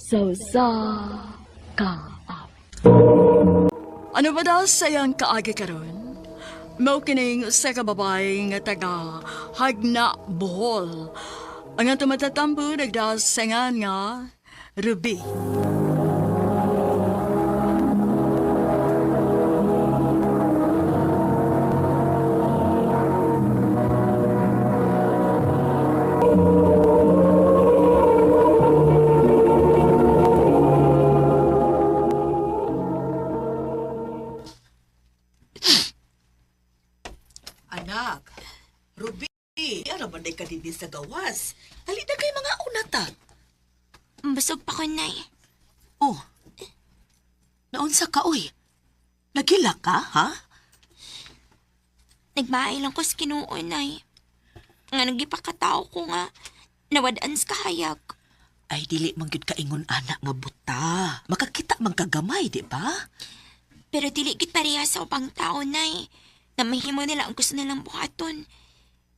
Sa usa ka awit. Ano ba daw sayang kaagi karon? Mao kining usa ka babae nga taga Hagna, Bohol. Ang atong matatampo nagdasangan nga Ruby. Anak, Ruby, ano man day ka dinhi sa gawas? Dali na kay mga unata. Busog pa ko, Nay. Oh, naunsa ka, oy? Nagila ka, ha? Nagmaay lang ko sa Ginoo, Nay. Nga nagipakatao ko nga, nawadaan sa kahayag. Ay, dili man gyud kaingon anak nga buta. Makakita man kagamay, di ba? Pero dili gid pareha sa ubang tao, Nay. Na mahimo nila ang gusto nilang buhaton.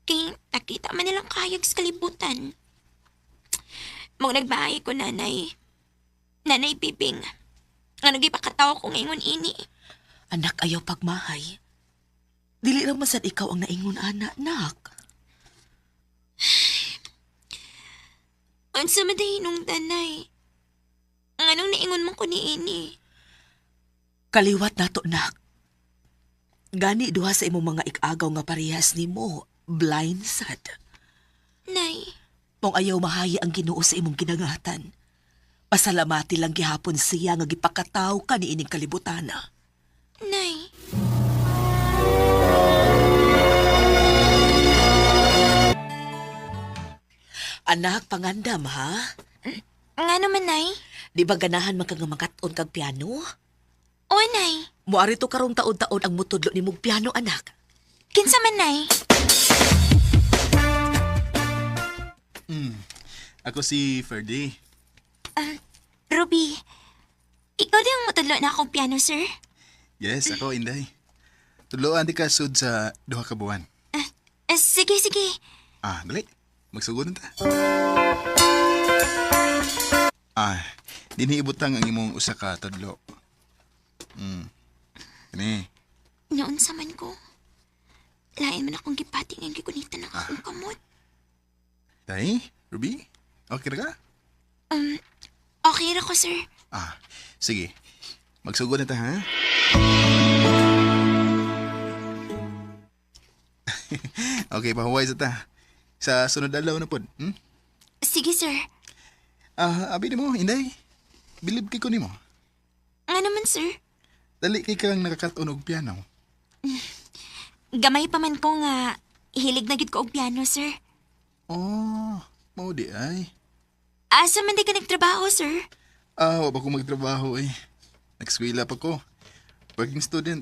Kay nakita man nilang kahayag sa kalibutan. Mao nagmaay ko, Nanay. Nanay Bibing. Nga nagipakatao ko ngayon ini. Anak, ayaw pagmahay. Dili ra man sad ikaw ang naingon anak, nak. Unsa man dahi nung tanay? Ang anong naingon man ko ni ini? Kaliwat nato, nak. Gani duha sa imong mga ikagaw nga parehas nimo, blind sad. Nay, Mong ayaw mahaya ang Ginoo sa imong ginangatan. Pasalamati lang gihapon siya nga gipakataw ka niining kalibutana. Nay. Anak, pangandam ha? Nga naman, Nay. Di ba ganahan man ka nga makat-on kag piano? O, Nay. Muari to karong taon-taon ang mutudlo ni mong piano, anak. Kinsa man, Nay? Ako si Ferdy. Ruby, ikaw din ang mutudlo na akong piano, sir? Yes, ako, Inday. Tudloan di ka sud sa duha ka buwan. Eh, sige, sige. Ah, dali. Magsugod na ta. Ah, dinhi ibutang ang imong usa ka tudlo. Kini. Noon sa man ko. Lain man akong gipating ang gigunitan ng akong kamot. Day, Ruby. Okay ra ka? Okay ra ko, sir. Ah, sige. Magsugod na ta, ha? Okay, pahuway sa ta. Sa sunod adlaw na pod. Hmm? Sige, sir. Ah, abi nimo, Inday. Bilib kay ko nimo. Nga naman, sir. Dali kay kang nakakat-on og piano. Gamay pa man ko nga hilig na gid ko og piano, sir. Oh, mao di ay. Asa man di ka nagtrabaho, sir? Ah, wa pa ko magtrabaho eh. Nagskwela pa ko. Working student.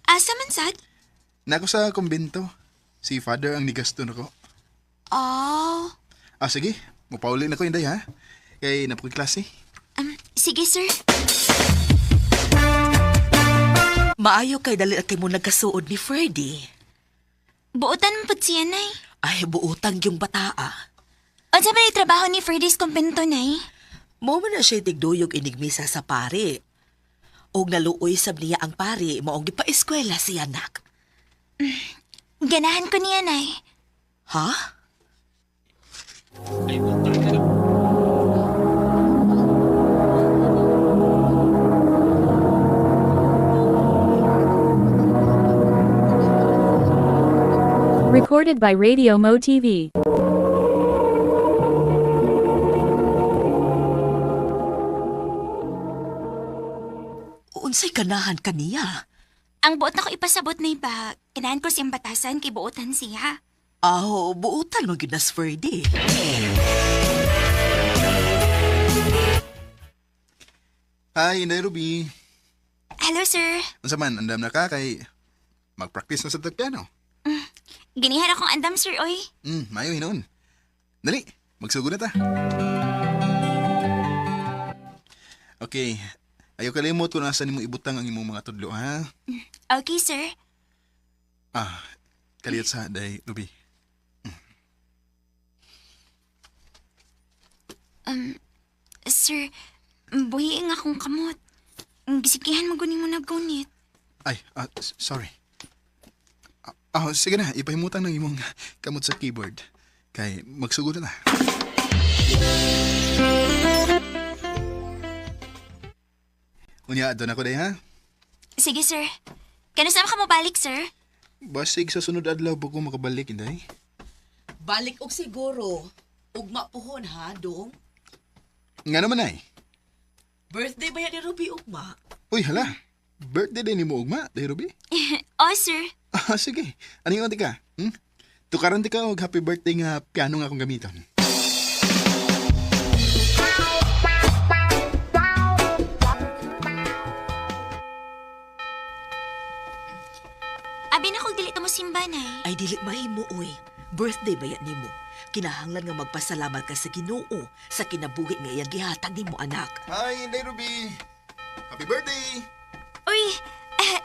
Asa man sad? Nako sa kumbento. Si father ang nigasto nako. Oh. Ah, sige. Mupauli na ko, Inday, ha? Kay napoy klase. Sige, sir. Maayo kay dali kay mo nagkasuod ni Ferdy. Buotan man pud siya, Nay. Ay, buotang yung bataa. Unsa man ang trabaho ni Ferdy's kumbento, Nay? Mo man na siya tigduyog inigmisa sa pare. Og naluoy sab niya ang pare, maong gipa-eskwela siya, anak. Ganahan ko niya, Nay. Ha? Recorded by Radio Mo TV. Unsay ganahan kaniya? Ang buot na ko ipasabot, Nay, ba? Ganahan ko siyang batasan kay buotan siya. Aw, buotan mo gyud na si Ferdy. Hi, Inday Ruby. Hello, sir. Unsa man, andam na ka kay mag-practice na sa tag piano. Ginihan akong andam, sir, oy. Mayo hinuon. Dali, magsugod na ta. Okay. Ayaw kalimot kung asa nimo ibutang ang imong mga tudlo, ha? Okay, sir. Ah, kaliyot sa day, Ruby. Sir, Sir, buhi nga akong kamot. Gisikihan mo guni mo na gunit. Ay, sorry. Sige na, ipahimutan ng imong kamot sa keyboard. Kay magsugod na. Unya, doon ako day ha? Sige, sir. Kano saan ka mabalik, sir? Basig sa sunod adlaw bago makabalik, inday. Balik og siguro. Ugma puhon ha, dong. Nga naman ay. Birthday ba yan ni Ruby ugma? Uy, hala. Birthday day ni mo ugma, day Ruby. Oh, sir. Sige. Ano yung ka? Hmm? Tukaran di ka og happy birthday nga piano nga akong gamiton. Abi na kong dili to mo simba, nay. Ay dili mahimo oy. Birthday ba yan nimo? Kinahanglan nga magpasalamat ka sa Ginoo sa kinabuhi nga iyang gihatag nimo anak. Hi, Inday Ruby. Happy birthday! Uy,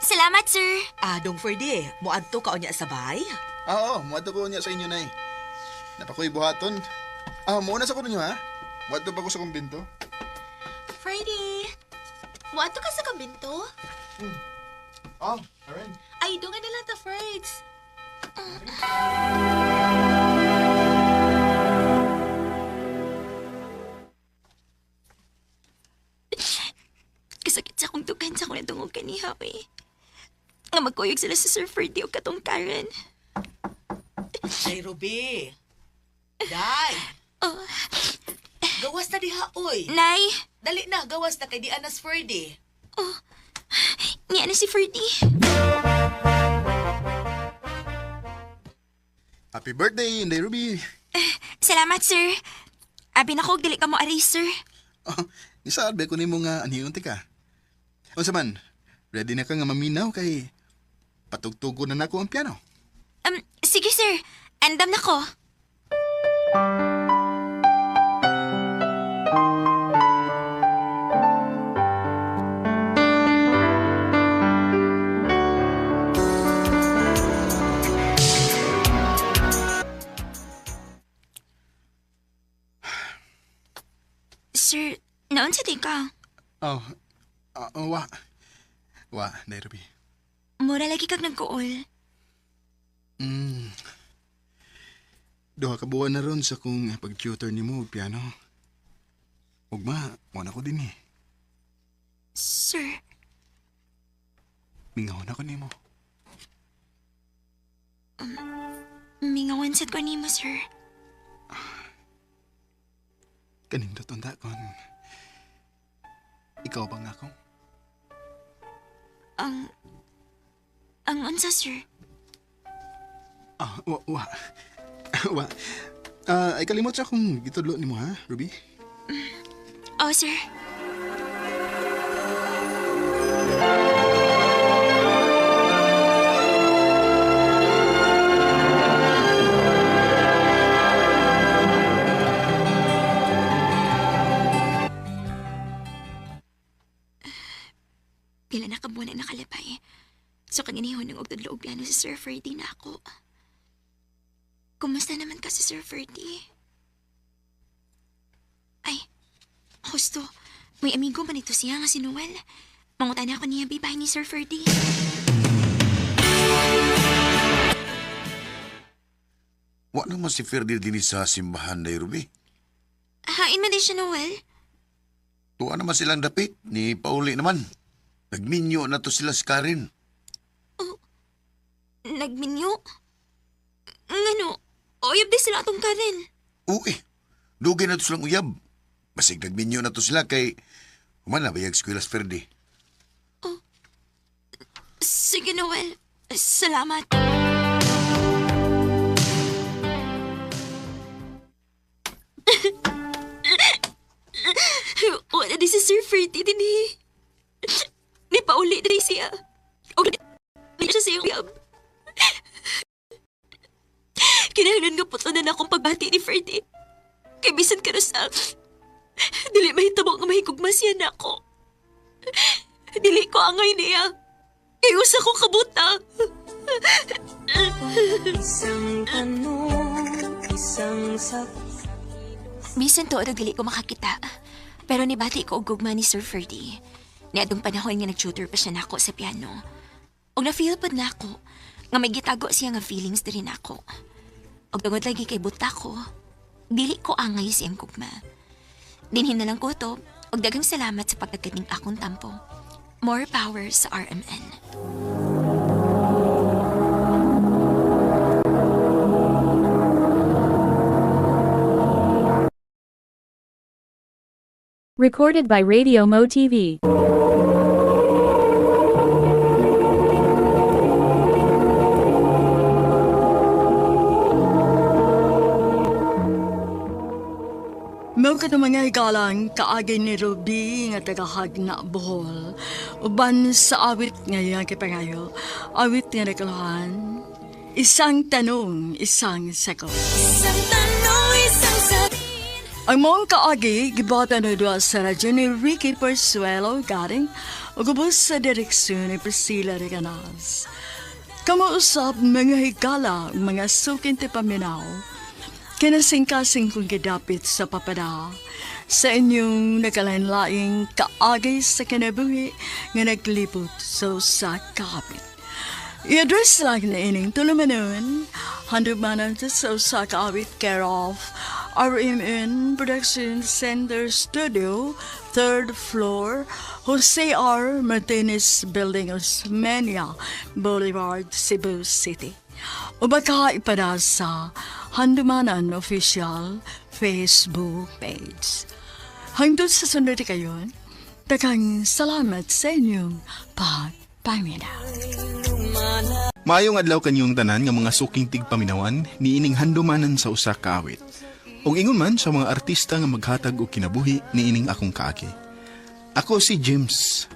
salamat, sir. Dong Ferdy, moadto ka unya sa bahay? Oo, muadto ko niya sa inyo, Nay. Napakoy buhaton. Muna sa ko ninyo, ha? Muadto pa ko sa kumbinto. Freddy! Muadto ka sa kumbinto? Oh, alright. Ay, dungan na lang ta, Ferds. Kasakit sa akong dugan sa akong nadungog kaniha, eh. Nga magkuyog sila sa Sir Ferdy o katong Karen. Day Ruby. Day. Oh. Gawas na diha oy. Nay, Dali na, gawas na kay di anas Ferdy. niya na si Ferdy. Happy birthday, Inday Ruby. Salamat, sir. Abi na ko, dili ka mo ari, sir. Oh, nisaad ba ko nimo nga anhiyon ka? Unsa man, ready na ka nga maminaw kay patugtugon na nako ang piano. Sige, sir. Andam na ko. Sir, naunsa di ka? Oh, wa. Wa, Inday Ruby. Mura lagi kag nagkuol. Duha ka buwan na ron sa kong pag-tutor nimo og piano. Ugma, mo na ko din eh. Sir, Mingaw na ko nimo. Mingawan sad ko nimo, sir. Kanindot ang dakon. Ikaw ba nga ako? Ang unsa, sir? Wa, wa. Wa. Ay kalimot sa akong gitudlo nimo ha, Ruby? Oh, sir. Pila na ka buwan ang nakalabay. So kaninihon ng ugtudlo og piano si Sir Ferdy na ako. Kumusta naman ka si Sir Ferdy? Ay, husto. May amigo man ito siya nga si Noel. Mangutan ako niya bibahay ni Sir Ferdy. Wa naman si Ferdy din sa simbahan na Ruby. Hain man din siya, Noel. Tuwa naman silang dapit ni Pauli naman. Nagminyo na to sila si Karen. Nagminyo? Ngano? Oyab di sila atong Karen. Uy, dugay na to silang uyab. Basig nagminyo na to sila kay humana bayag eskwela si Ferdy. Sige, Noel. Salamat. Wala di si Sir Ferdy din eh. Ni pauli din siya. O di siya sa iyong. Kinahanglan nga putlo na akong pagbati ni Ferdy. Kay bisan ka na sa... Dili mahitabo nga mahigugma siya na ako. Dili ko angay niya. Kay usa ko kabuta. Bisan tuod og dili ko makakita. Pero nibati ko og gugma ni Sir Ferdy. Niadtong panahon nga nag-tutor pa siya nako sa piano. Og na-feel pod nako nga may gitago siya nga feelings diri nako. Og tungod lagi kay buta ko, dili ko angay siyang gugma. Dinhin na lang ko to, og daghang salamat sa pagtagad ning akong tampo. More power sa RMN. Recorded by Radio Mo TV. Mao ka mga higalang kaagi ni Ruby nga tagahag na Bohol. Uban sa awit nga iyang kipangayo, awit nga nakalahan. Isang tanong, isang sagot. Isang tanong, isang sabihin. Ang mong kaagi, gibata na doon sa radyo ni Ricky Persuelo Garing, ug ubos sa direksyon ni Priscilla Reganas. Kamuusap mga higala, mga sukin ti paminaw, kinasingkasing kong gidapit sa papada, sa inyong nagkalain-laing kaagay sa kinabuhi nga naglibot sa usa ka kapit. I-address lang na ining tulumanon, handumanan sa usa ka awit care of RMN Production Center Studio, third floor, Jose R. Martinez Building, Osmeña Boulevard, Cebu City. O baka ipada sa Handumanan Official Facebook page. Hangtod sa sunod kayon, daghang salamat sa inyong pagpaminaw. Maayong adlaw kanyong tanan nga mga suking tigpaminawan niining handumanan sa usa ka awit. Ug ingon man sa mga artista nga maghatag og kinabuhi niining akong kaagi. Ako si James.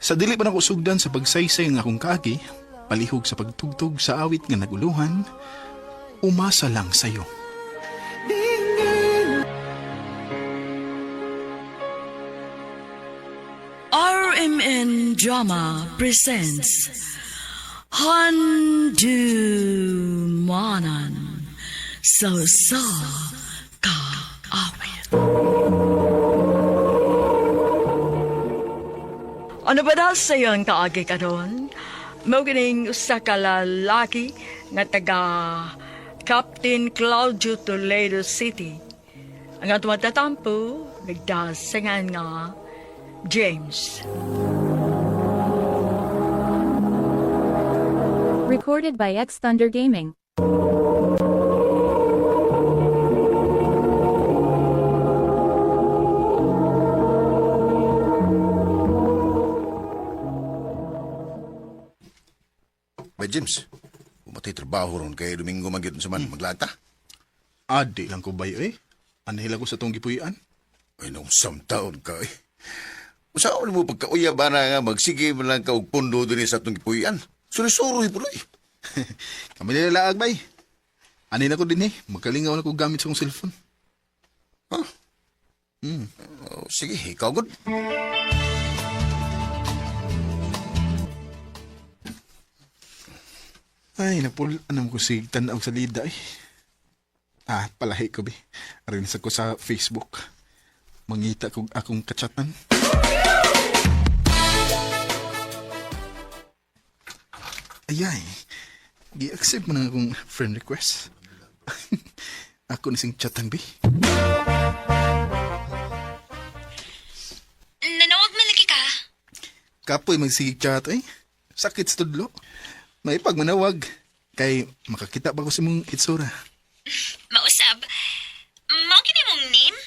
Sa dili pa nako sugdan sa pagsaysay ng akong kaagi, palihog sa pagtugtog sa awit nga naguluhan, umasa lang sayo. RMN Drama presents Handumanan sa sa kaawit. Ano ba daw sa iyong kaagi karon? Mao kining usa ka lalaki nga taga Captain Claudio Toledo City. Ang atong matatampo, nagdasangan nga James. Recorded by X Thunder Gaming. Ba James, umatay trabaho ron kay Domingo man gyud sa man maglata. Adi lang ko bayo eh. Anhila ko sa tong gipuy-an. Ay nung taon ka eh. Usaon mo pagkauyab ana nga magsige man lang ka og pundo dinhi sa atong gipuy-an. Suri-suroy po eh. Kami nilalaag bay. Anay na ko din eh. Magkalingaw na ko gamit sa kong cellphone. Huh? Oh, sige, ikaw gud. Ay, napul, anam ko sig tanaw sa lida eh. Ah, palahi ko bi. Arin sa ko sa Facebook. Mangita kog akong kachatan. Ayay, gi-accept mo na akong friend request. Ako ni sing chatan bi. Nanawag man lagi ka. Kapoy magsigig chat eh. Sakit sa tudlo. May pagmanawag. Kay makakita ba ko sa mong itsura. Mausab. Mao kini mong name?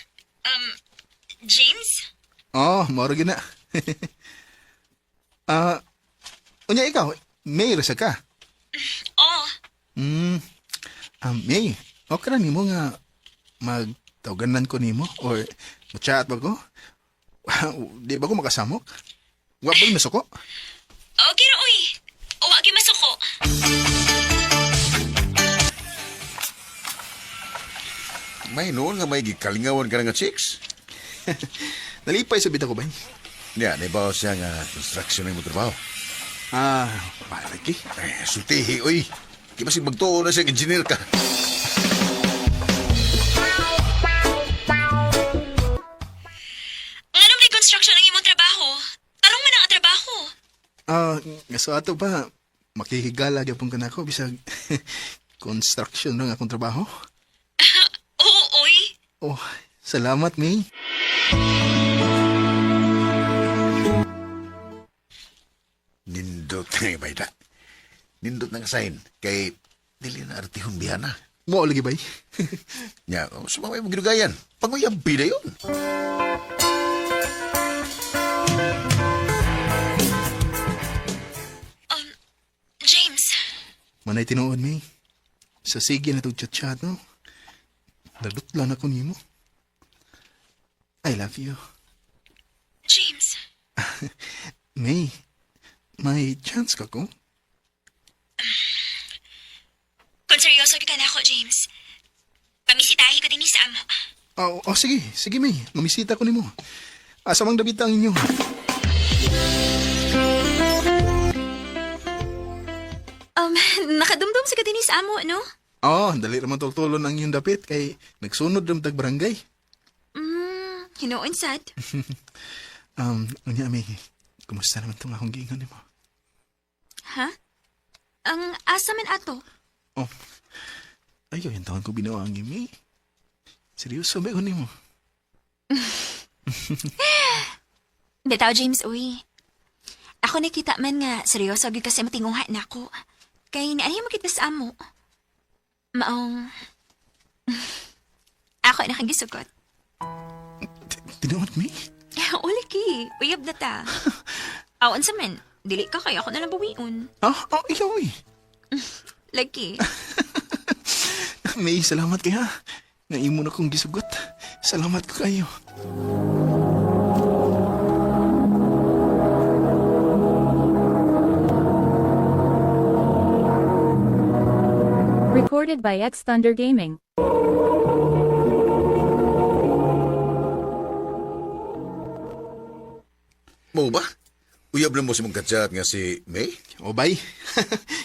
James? Oh, moro na. Ah, unya ikaw, May ra sa ka. Oh, May, okay ra nimo nga magtawganan ko nimo or chat ba ko? Di ba ko makasamok? Wa ba masuko? okay ra oy. Wa gyud masuko. May noon nga may gikalingawan ka na nga chicks. Nalipay sa bita ko ba? Niya, naibaw siya nga construction ng trabaho. Ah, palagi. Eh, sultihi, oy. Di ba magtuo na siyang engineer ka? Ah, so ato pa, makihigala gyapon ka nako bisag construction lang akong trabaho. Oo, oy. Oh, salamat, May. Nindot na bay na. Nindot na kasahin. Kay dili na artihon bihana. Mo lagi bay. Nya, oh, sumamay mo ginugayan. Panguyab bida yun. James, Manay tinuod, May. Sa sige na itong chat-chat, no? Nadutlan ako nimo. I love you. James. May, may chance ka ko? Kung seryoso ka na ako, James. Pamisitahi ko din sa amo. Oh, oh, sige, sige May. Mamisita ko nimo. Asa mang dabita ang inyo? Nakadumdum sa ka din sa amo, no? Oh, dali raman tultulon ang inyong dapit kay nagsunod ram tag barangay. Hinuon sad. Unya May, kumusta naman tong akong giingon nimo? Ha? Ang asa man ato? Oh. Ayaw, yung taon ko binuang May. Seryoso ba yun nimo? Bitaw, James, uy. Ako nakita man nga, seryoso gyud kasi matinguha na ako. Kay naaniya mo kita sa amo. Maong... Ako na kang gisugot. Tinuod, May? Uliki, uyab na ta. Awan sa men, dili ka kaya ako na lang buwion. Ah, oh, ikaw eh. Lagi. May, salamat kay ha. Ngayon mo na kong gisugot. Salamat ko kayo. Recorded by X Thunder Gaming. Mo ba? Uyab na mo si mong kachat nga si May? O, bay.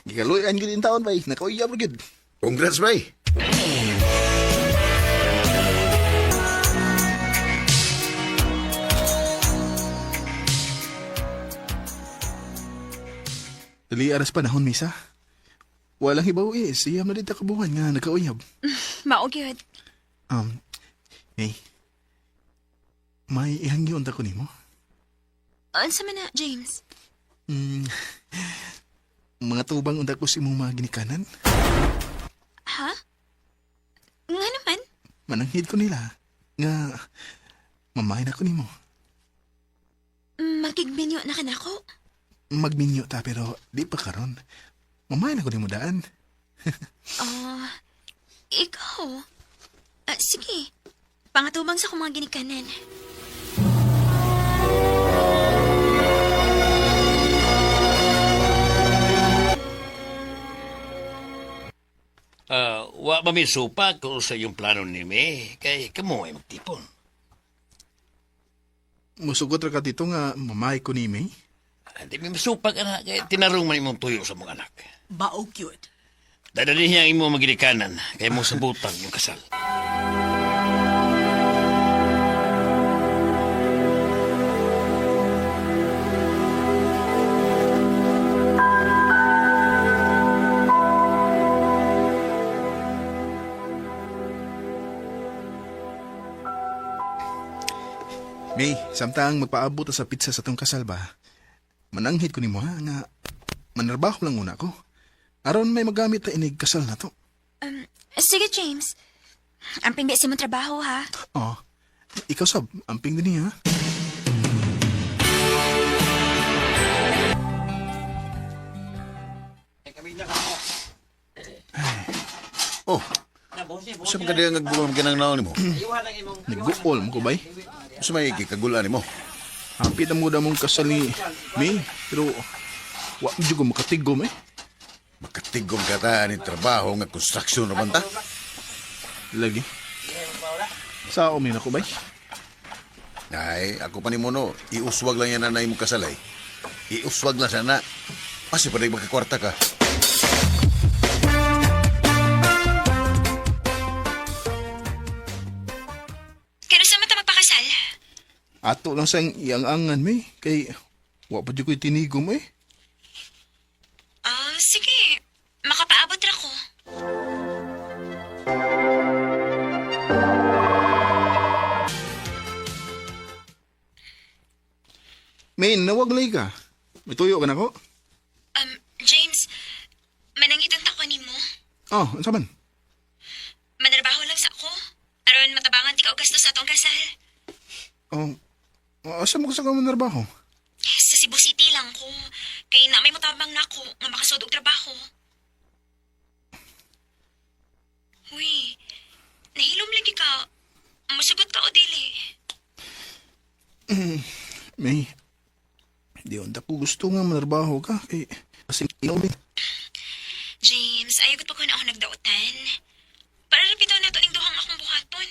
Gikaluyan gid in taon, bay. Nakauyab ra gid. Congrats, May. Dali aras panahon, Misa. Walang hibaw eh. Siyam na dito kabuhan nga nagkauyab. Mao gyud. May. May ihangyon ta ko nimo. Unsa man na, James? Mga tubang unta ko sa imong mga ginikanan. Ha? Nga naman? Mananghid ko nila. Nga, mamahin ako nimo. Makigminyo na ka nako. Magminyo ta pero di pa karon. Mamahin ako nimo daan. Ah, ikaw. Ah, sige. Pangatubang sa akong mga ginikanan. Ah, wa ba may supa kung sa iyong plano ni May? Kay kamo ay magtipon. Musugot ra ka dito nga mamahay ko ni May. Ah, di may masupa ka na kay tinarong man imong tuyo sa mga anak. Mao gyud. Dadalhin niya ang imong maginikanan kay mo sabutang yung kasal. May, samtang magpaabot ta sa pizza sa tong kasal ba? Mananghid ko nimo ha nga manarbaho lang una ko. Aron may magamit ta inig kasal na to. Sige, James. Ang pingbi sa imong trabaho, ha? Oh, ikaw sab, amping din niya. Oh, sa mga kadiyang nagbukom kinang naon nimo? Nagguol mo ko bay. Sa may kikagulan nimo? Hapit ang muda mong kasal ni May, pero wa jud ko makatigom eh. Makatigom ka ta ni trabaho nga construction naman ta. Lagi. Sa umin ako bay. Ay, ako pa ni Mono, iuswag lang yan nanay mo kasalay. Iuswag lang sana. Kasi pa rin magkakwarta ka. Kano sa mata magpakasal? Ato lang sang iyang-angan, May. Kay wa pa jud ko'y tinigom eh. Makapaabot ra ko. May, nawag lay ka. May tuyo ka na ko? James, manangitan ta ko nimo. Oh, unsa man? Manarbaho lang sa ako. Aron matabangan ti ka og gasto sa atong kasal. Oh, asa mo ka sa kamanarbaho? Sa Cebu City lang ko. Kay na may motabang nako nga makasud og trabaho. Uy, nahilom lagi ka. Musugot ka o dili. May, di unta ko gusto nga manarbaho ka. Kay, kasi inumin. James, ayaw pa ko na ako nagdautan. Para ra bitaw nato ning duhang akong buhaton.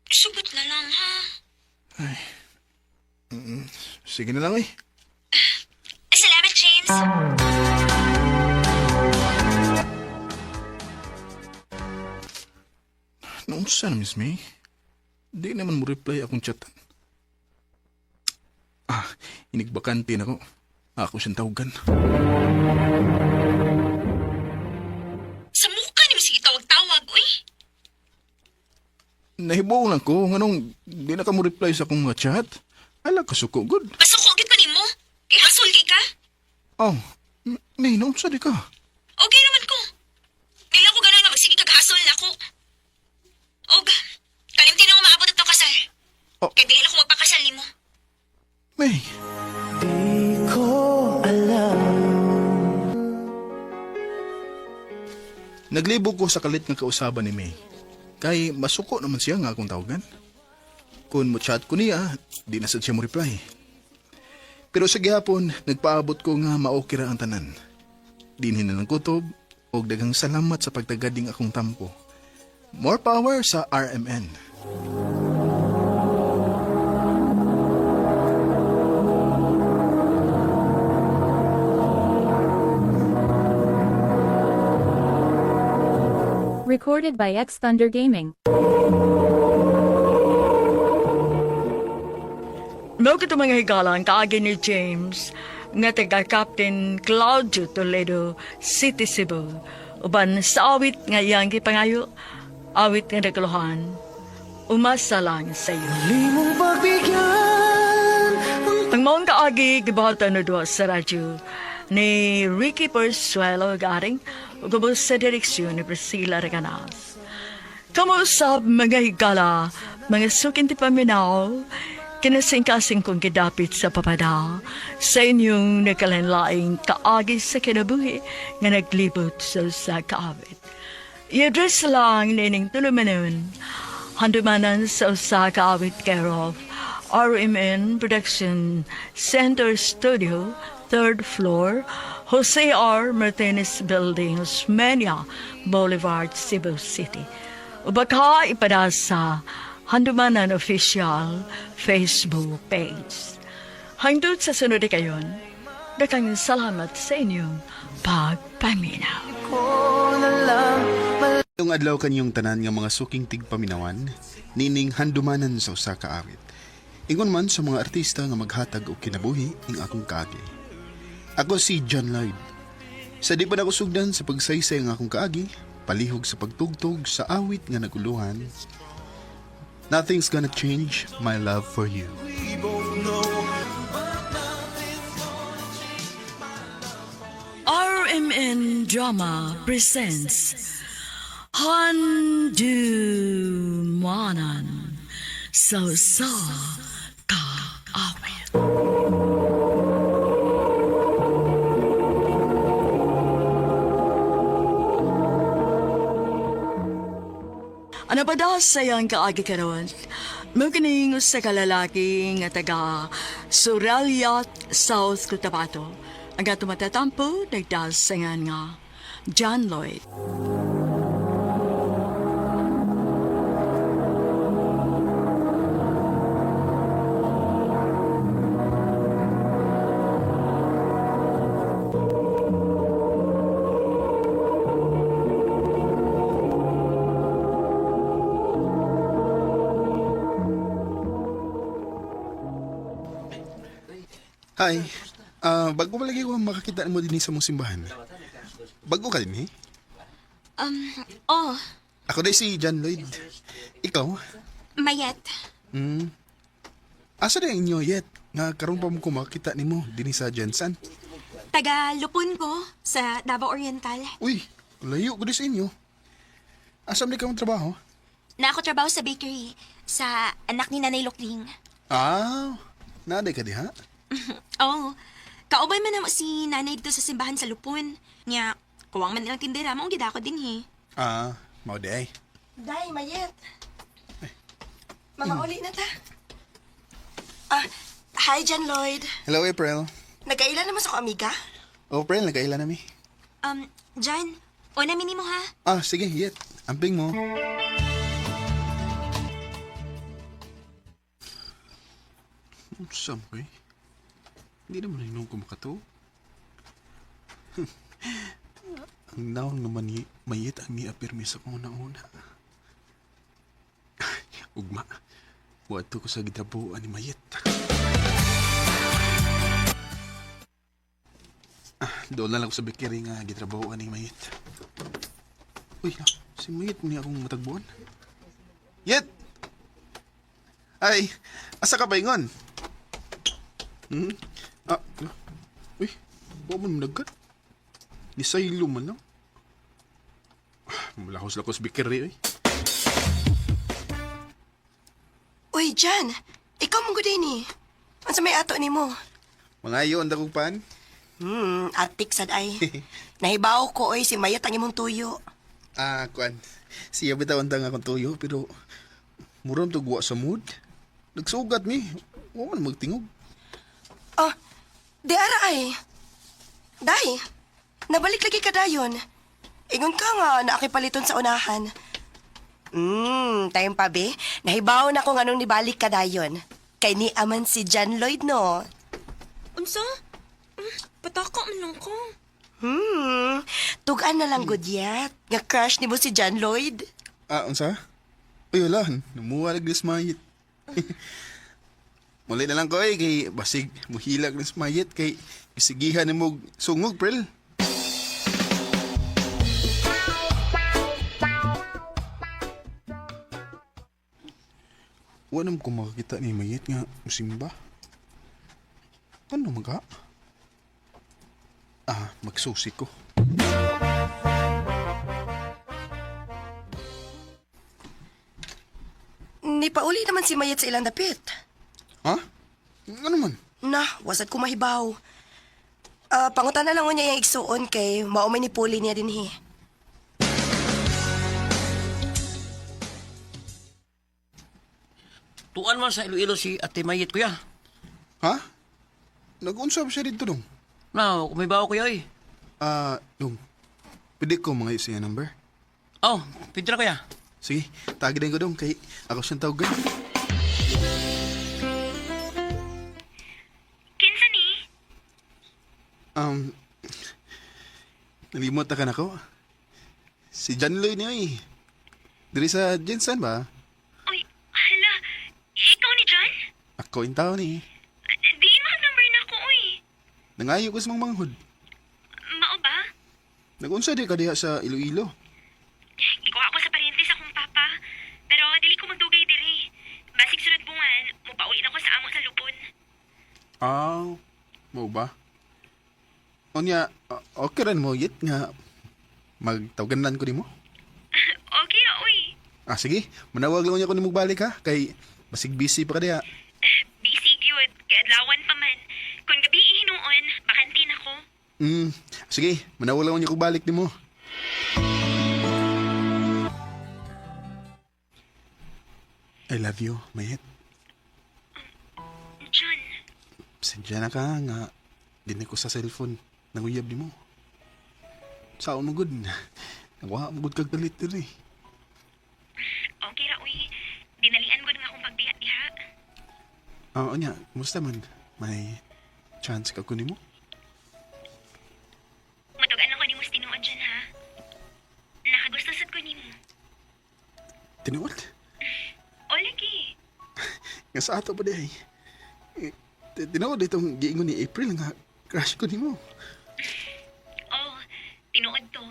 Sugot na lang ha. Sige na lang eh. Salamat, James. Naunsa na, Miss May? Di naman mo reply akong chatan. Ah, inigbakante na ko. Ako siyang tawagan. Sa mukha ni mo sige tawag-tawag, uy. Nahibaw lang ko, nganong di na ka mo reply sa akong mga chat. Ala, kasuko, good. Pasuko gid pa nimo. Kay hasol kay ka. Oh, May, naunsa di ka? Okay naman ko. Dili ko ganan nga magsige kag hasol nako. Og kalimti na ako maabot atong kasal. Oh. Kay dili na ako magpakasal nimo. May. Naglibog ko sa kalit nga kausaban ni May. Kay masuko naman siya nga akong tawagan. Kung mo chat ko niya, di na sad siya mo reply. Pero sa gihapon, nagpaabot ko nga maokira ang tanan. Dinhin na ng kutob, og daghang salamat sa pagtagading akong tampo. More power sa RMN. Recorded by X Thunder Gaming. Mao kito mga higala ang kaagi ni James nga taga Captain Claudio Toledo City, Cebu. Uban sa awit nga iyang gipangayo, awit nga naguluhan, umasa lang sa iyo. Ang maong kaagi gibuhatan na duwa sa radyo ni Ricky Persuelo Garing ug ubos sa direksyon ni Priscilla Reganas. Kamuusap mga higala, mga sukinti paminaw, kinasingkasing kong gidapit sa papada sa inyong nagkalanlaing kaagi sa kinabuhi nga naglibot sa usa ka awit. I-address lang nining tulumanon, handumanan sa usa ka awit care of RMN Production Center Studio, third floor, Jose R. Martinez Building, Osmeña Boulevard, Cebu City. O baka ipada sa Handumanan Official Facebook page. Hangtod sa sunod kayon, dakang salamat sa inyong pagpaminaw. Yung adlaw kanyong tanan nga mga suking tigpaminawan, nining handumanan sa usa ka awit. Ingon man sa mga artista nga maghatag og kinabuhi ing akong kaagi. Ako si John Lloyd. Sa di pa nako sugdan sa pagsaysay ang akong kaagi, palihog sa pagtugtog sa awit nga naguluhan. Nothing's gonna change my love for you. RMN Drama presents Handumanan sa sa kaawit. Ano pa daw sayang kaagi karon? Mukining sa kalalaki nga taga Suraliat, South Cotabato. Ang ato matatampo, nagdasangan nga John Lloyd. Hi. Bago pa lagi ko makakita mo din sa mong simbahan. Bago ka din, eh? Oh, Ako na si John Lloyd. Ikaw? Mayet. Asa na inyo yet? Nga karon pa mo ko makita nimo dinhi sa Jensen. Taga Lupon ko sa Davao Oriental. Uy, layo ko di sa inyo. Asa man ka mong trabaho? Na ako trabaho sa bakery sa anak ni Nanay Lukling. Ah, naaday ka diha? Oh, kaubay man namo si nanay dito sa simbahan sa Lupon. Nya, kuwang man nilang tindera, maong gid ako din he. Ah, mao di ay. Day, Mayet. Mamauli na ta. Ah, hi, John Lloyd. Hello, April. Nagkailan naman sa ko, amiga? Oh, April, nagkaila na mi. John, una minimo ha. Ah, sige, yet. Amping mo. Saan ko eh? Hindi naman hinong kumakato. Ang naong naman ni Mayet ang niapirmi sa kong una-una. Ugma, wato ko sa gitrabuan ni Mayet. Ah, doon na lang ko sa bakery nga gitrabuan ni Mayet. Uy, si Mayet mo niya akong matagbuan. Yet! Ay, asa ka ba ingon? Hmm? Ah, ano? Uy, wa man nagkat. Ni saylo man lang. Ah, Malakos-lakos bikiri, uy. Uy, John. Ikaw mong din eh. Unsa may ato nimo? Mga iyo ang dagupan. Atik sad ay. Nahibaw ko oy si Mayet ang imong tuyo. Ah, kuan. Siya bitaw ang akong tuyo, pero murang tugwa sa mood. Nagsugat mi. Wa man magtingog. Oh, di ara ay. Day, nabalik lagi ka dayon. Ingon ka nga naakipaliton sa unahan. Time pa be. Nahibaw na kung anong nibalik ka dayon. Kay ni aman si John Lloyd no. Unsa? Pataka man lang ko. Tugan na lang gudyat. Nga crush ni mo si John Lloyd. Ah, unsa? Uy, wala. Namuha lagi sa mayit. Muli na lang ko eh, kay basig muhilag ng mayit kay gisigihan ni mo sungog, Prel. Wala naman ko makakita ni Mayit nga musimba. Ano maga? Ah, magsusi ko. Nipauli naman si Mayet sa ilang dapit. Ha? Ano man? Na, wasad ko mahibaw. Ah, pangutan na lang niya yung igsuon kay maumay ni Puli niya din hi. Tuan man sa Iloilo si Ate Mayet, kuya. Ha? Nag-unsa ba siya dito dong? Na, kumibaw kuya eh. Ah, dong. Pwede ko mga siya number. Oh, pwede na kuya. Sige, tagi din ko dong kay ako siyang tawagan. Kinsa ni? Nalimot na ka na ko. Si John Lloyd niya eh. Diri sa Jensen ba? Uy, hala. Ikaw ni John? Ako in town eh. Di mo number na ko, uy. Nangayo ko sa mga manghod. Mao ba? Nagunsa di ka diha sa Iloilo. Ikaw ako sa paryente sa akong papa. Pero dili ko magdugay diri. Basig sunod bungan, mupaulin ako sa amo sa Lupon. Ah, mo ba? Onya, okay rin mo yit nga magtawganan ko nimo. Okay ra, uy. Ah, sige. Manawag lang niya ko nimo balik ha. Kay basig busy pa ka diha. Busy gyud, kay adlawan pa man. Kung gabi hinuon, bakante na ko. Sige, manawag lang niya ko balik nimo. I love you, Mayet. John, Pasensya na ka nga. Di na ko sa cellphone. Nanguyab ni mo. Saan mo good? Nakuha mo good kag galit diri. okay ra, uy. Dinalian gud nga akong pagbiya diha. Ah, onya, kumusta man? May chance ka kunin mo? Matugan ako nimo sa tinuod dyan, ha? Nakagusto sad ko nimo. Tinuod? O lagi. Nga sa ato pa di ay. Eh, Tinuod itong giingon ni April nga crush ko nimo. Oh, tinuod to.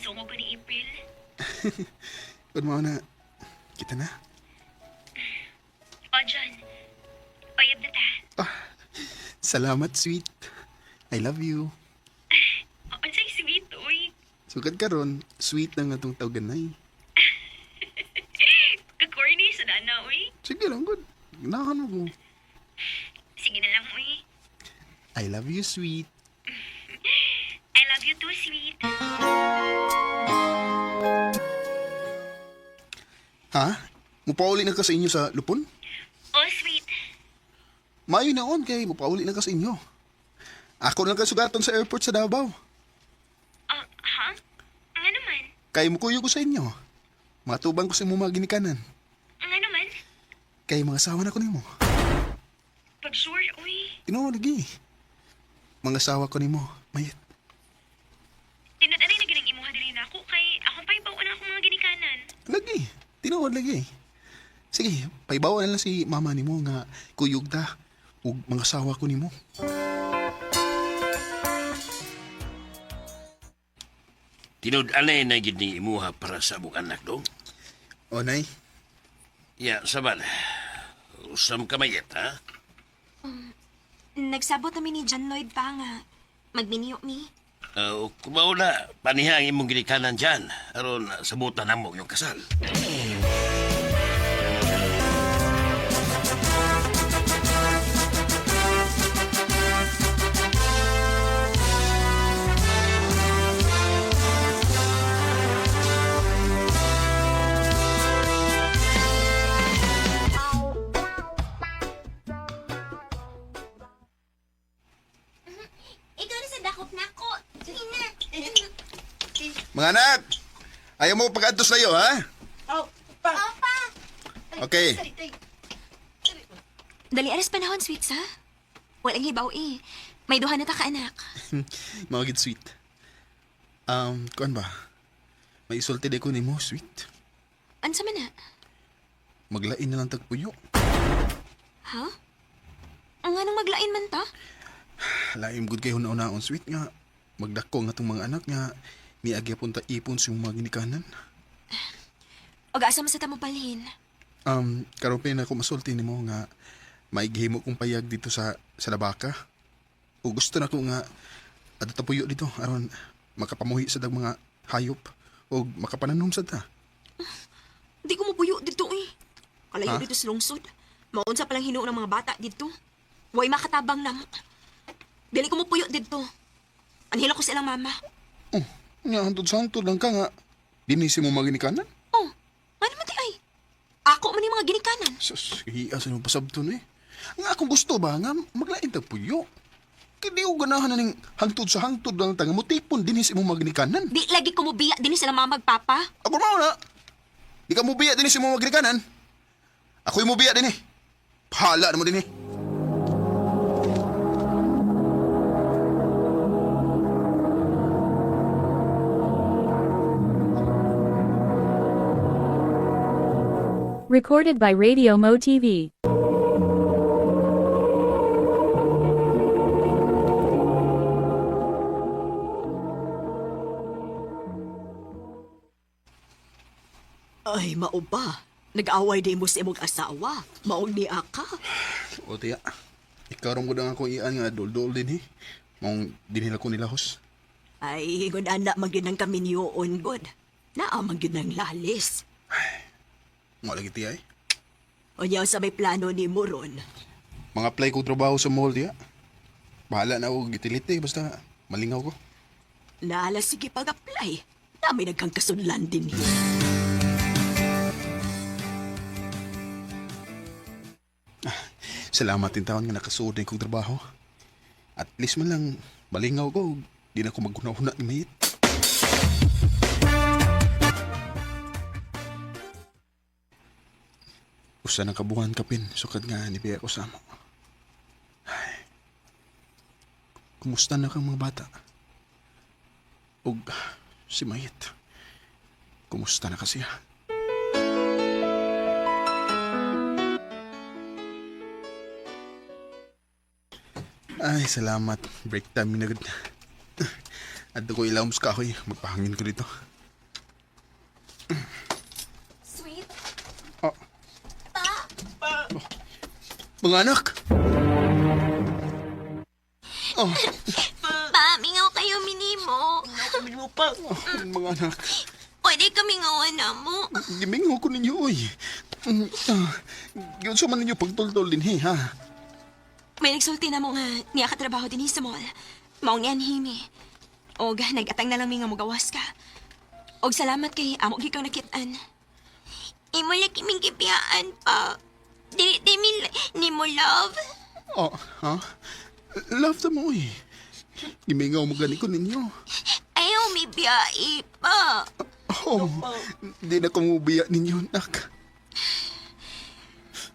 Isungog ko ni April. Kun mao na, kita na. O, John. Payab na ta. Salamat, sweet. I love you. Unsay sweet, uy. Sugad karon, sweet na nga tong tawganay. Kakorny sa dana, uy. Sige lang, good. Ganahan mo ko. Sige na lang, uy. I love you, sweet. I love you too, sweet. Ha? Mupauli na ka sa inyo sa lupon? Oh, sweet. Mayo na on kay mupauli na ka sa inyo. Ako lang kasugaton sa airport sa Davao. Oh, ha? Nga naman. Kay mukuyo ko sa inyo. Matubang ko sa imong mga ginikanan. Nga naman. Kay mga asawa na ko nimo. Pag sure, uy. Tinuod lagi. Mga asawa ko nimo, mayit. Tinud-anay na gining imuha diri nako kay akong paibaw na akong mga ginikanan. Lagi. Tinuod lagi. Sige, paibawa na lang si mama nimo nga kuyog ta ug mga asawa ko nimo. Tinud-anay na gid ni imuha para sa among anak dong. O nay, Ya, saban. Usam ka mayet, ha? Nagsabot namin ni John Lloyd pa nga. Magminiyo mi. Kumaw na, paniha ang imong ginikanan dyan. Aron, sabutan na mo yung kasal. Ikaw na sa dakop nako. Sige na. Mga anak, ayaw mo pag-adtos na ha? Oh, pa. Opa. Okay. Dali aras panahon, sweet sa. Walang hibaw eh. May duha na ta ka anak. Mga gid sweet. Kuan ba? May isulti di ko nimo, sweet. Unsa man na? Maglain na lang tagpuyo. Ha? Ang nganong maglain man ta? Laim gud kay huna-hunaon sweet nga. Magdako nga tong mga anak nga niagya punta ipon sa imong mga ginikanan. Og asa man sa tamo palhin. Karon pa na ako masulti nimo nga maigihimo kong payag dito sa Labaka. O gusto na ko nga adto tapuyo dito aron makapamuhi sa dag mga hayop o makapananom sa ta. Di ko mapuyo dito eh. Kalayo Ha? dito sa lungsod. Maunsa palang hinuon ng mga bata dito. Way makatabang na mo. Dili ko mapuyo dito. Anhila ko silang mama. Oh, nga hantod sa hantod lang ka nga. Dinisi mo mga ginikanan? Oh, ano man di ay? Ako man yung mga ginikanan. Sus, hiya sa imong pasabton eh. Nga akong gusto ba nga maglain tag puyo. Kaya di ko ganahan na ning hangtod sa hangtod lang tanga mo tipon dinhi sa imong mga ginikanan. Di lagi ko mubiya din sila mama magpapa. Ako mao na. Di ka mubiya dinhi sa imong mga ginikanan. Ako'y mubiya dinhi. Pahala na mo dinhi. Recorded by Radio Mo TV. Ay, mao ba? Nag-away di mo sa imong asawa. Maong ni aka. O tiya, ikaw ron ko na akong ian nga dol-dol dinhi. Maong dinhi lang ko nilahos. Ay, ingon anak magyud ng kaminyoon god. Naa man gyud ng lalis. Mo lagi tiya eh. Unya sa may plano ni mo ron. Mga apply ko trabaho sa mall tiya. Bahala na ako gitilite basta malingaw ko. Naala sige pag-apply. Na may nagkang kasunlan din hi. Salamat din taon nga nakasuod na kong trabaho. At least man lang, malingaw ko. Di na ko maghuna-huna ni Mayit. Usa na kabuhan kapin, sukad nga ni Bea ko sa amo. Ay. Kumusta na kang mga bata? Og si Mayit. Kumusta na kasi? Ay, salamat. Break time na gud. Adto ko ilawom sa kahoy. Magpahangin ko dito. Mga anak! Oh, Pa, mingaw kayo minimo. mga anak, Pwede kami ngawan na mo. gimingaw ko ninyo, oy. Yun sa man ninyo pagtultol din, he, ha? May nagsulti na mo nga niya katrabaho din sa mall. Maong niyan himi. Og nagatang na lang mi nga mugawas ka. Og salamat kay amo gikaw nakitaan. Imo lagi ming gibiyaan pa. Dili di mi nimo love. Oh, ha? Love ta mo, oy. Gimingaw mo gani ko ninyo. Ayaw mi biyai pa. Oh, di na ko mubiya ninyo, nak.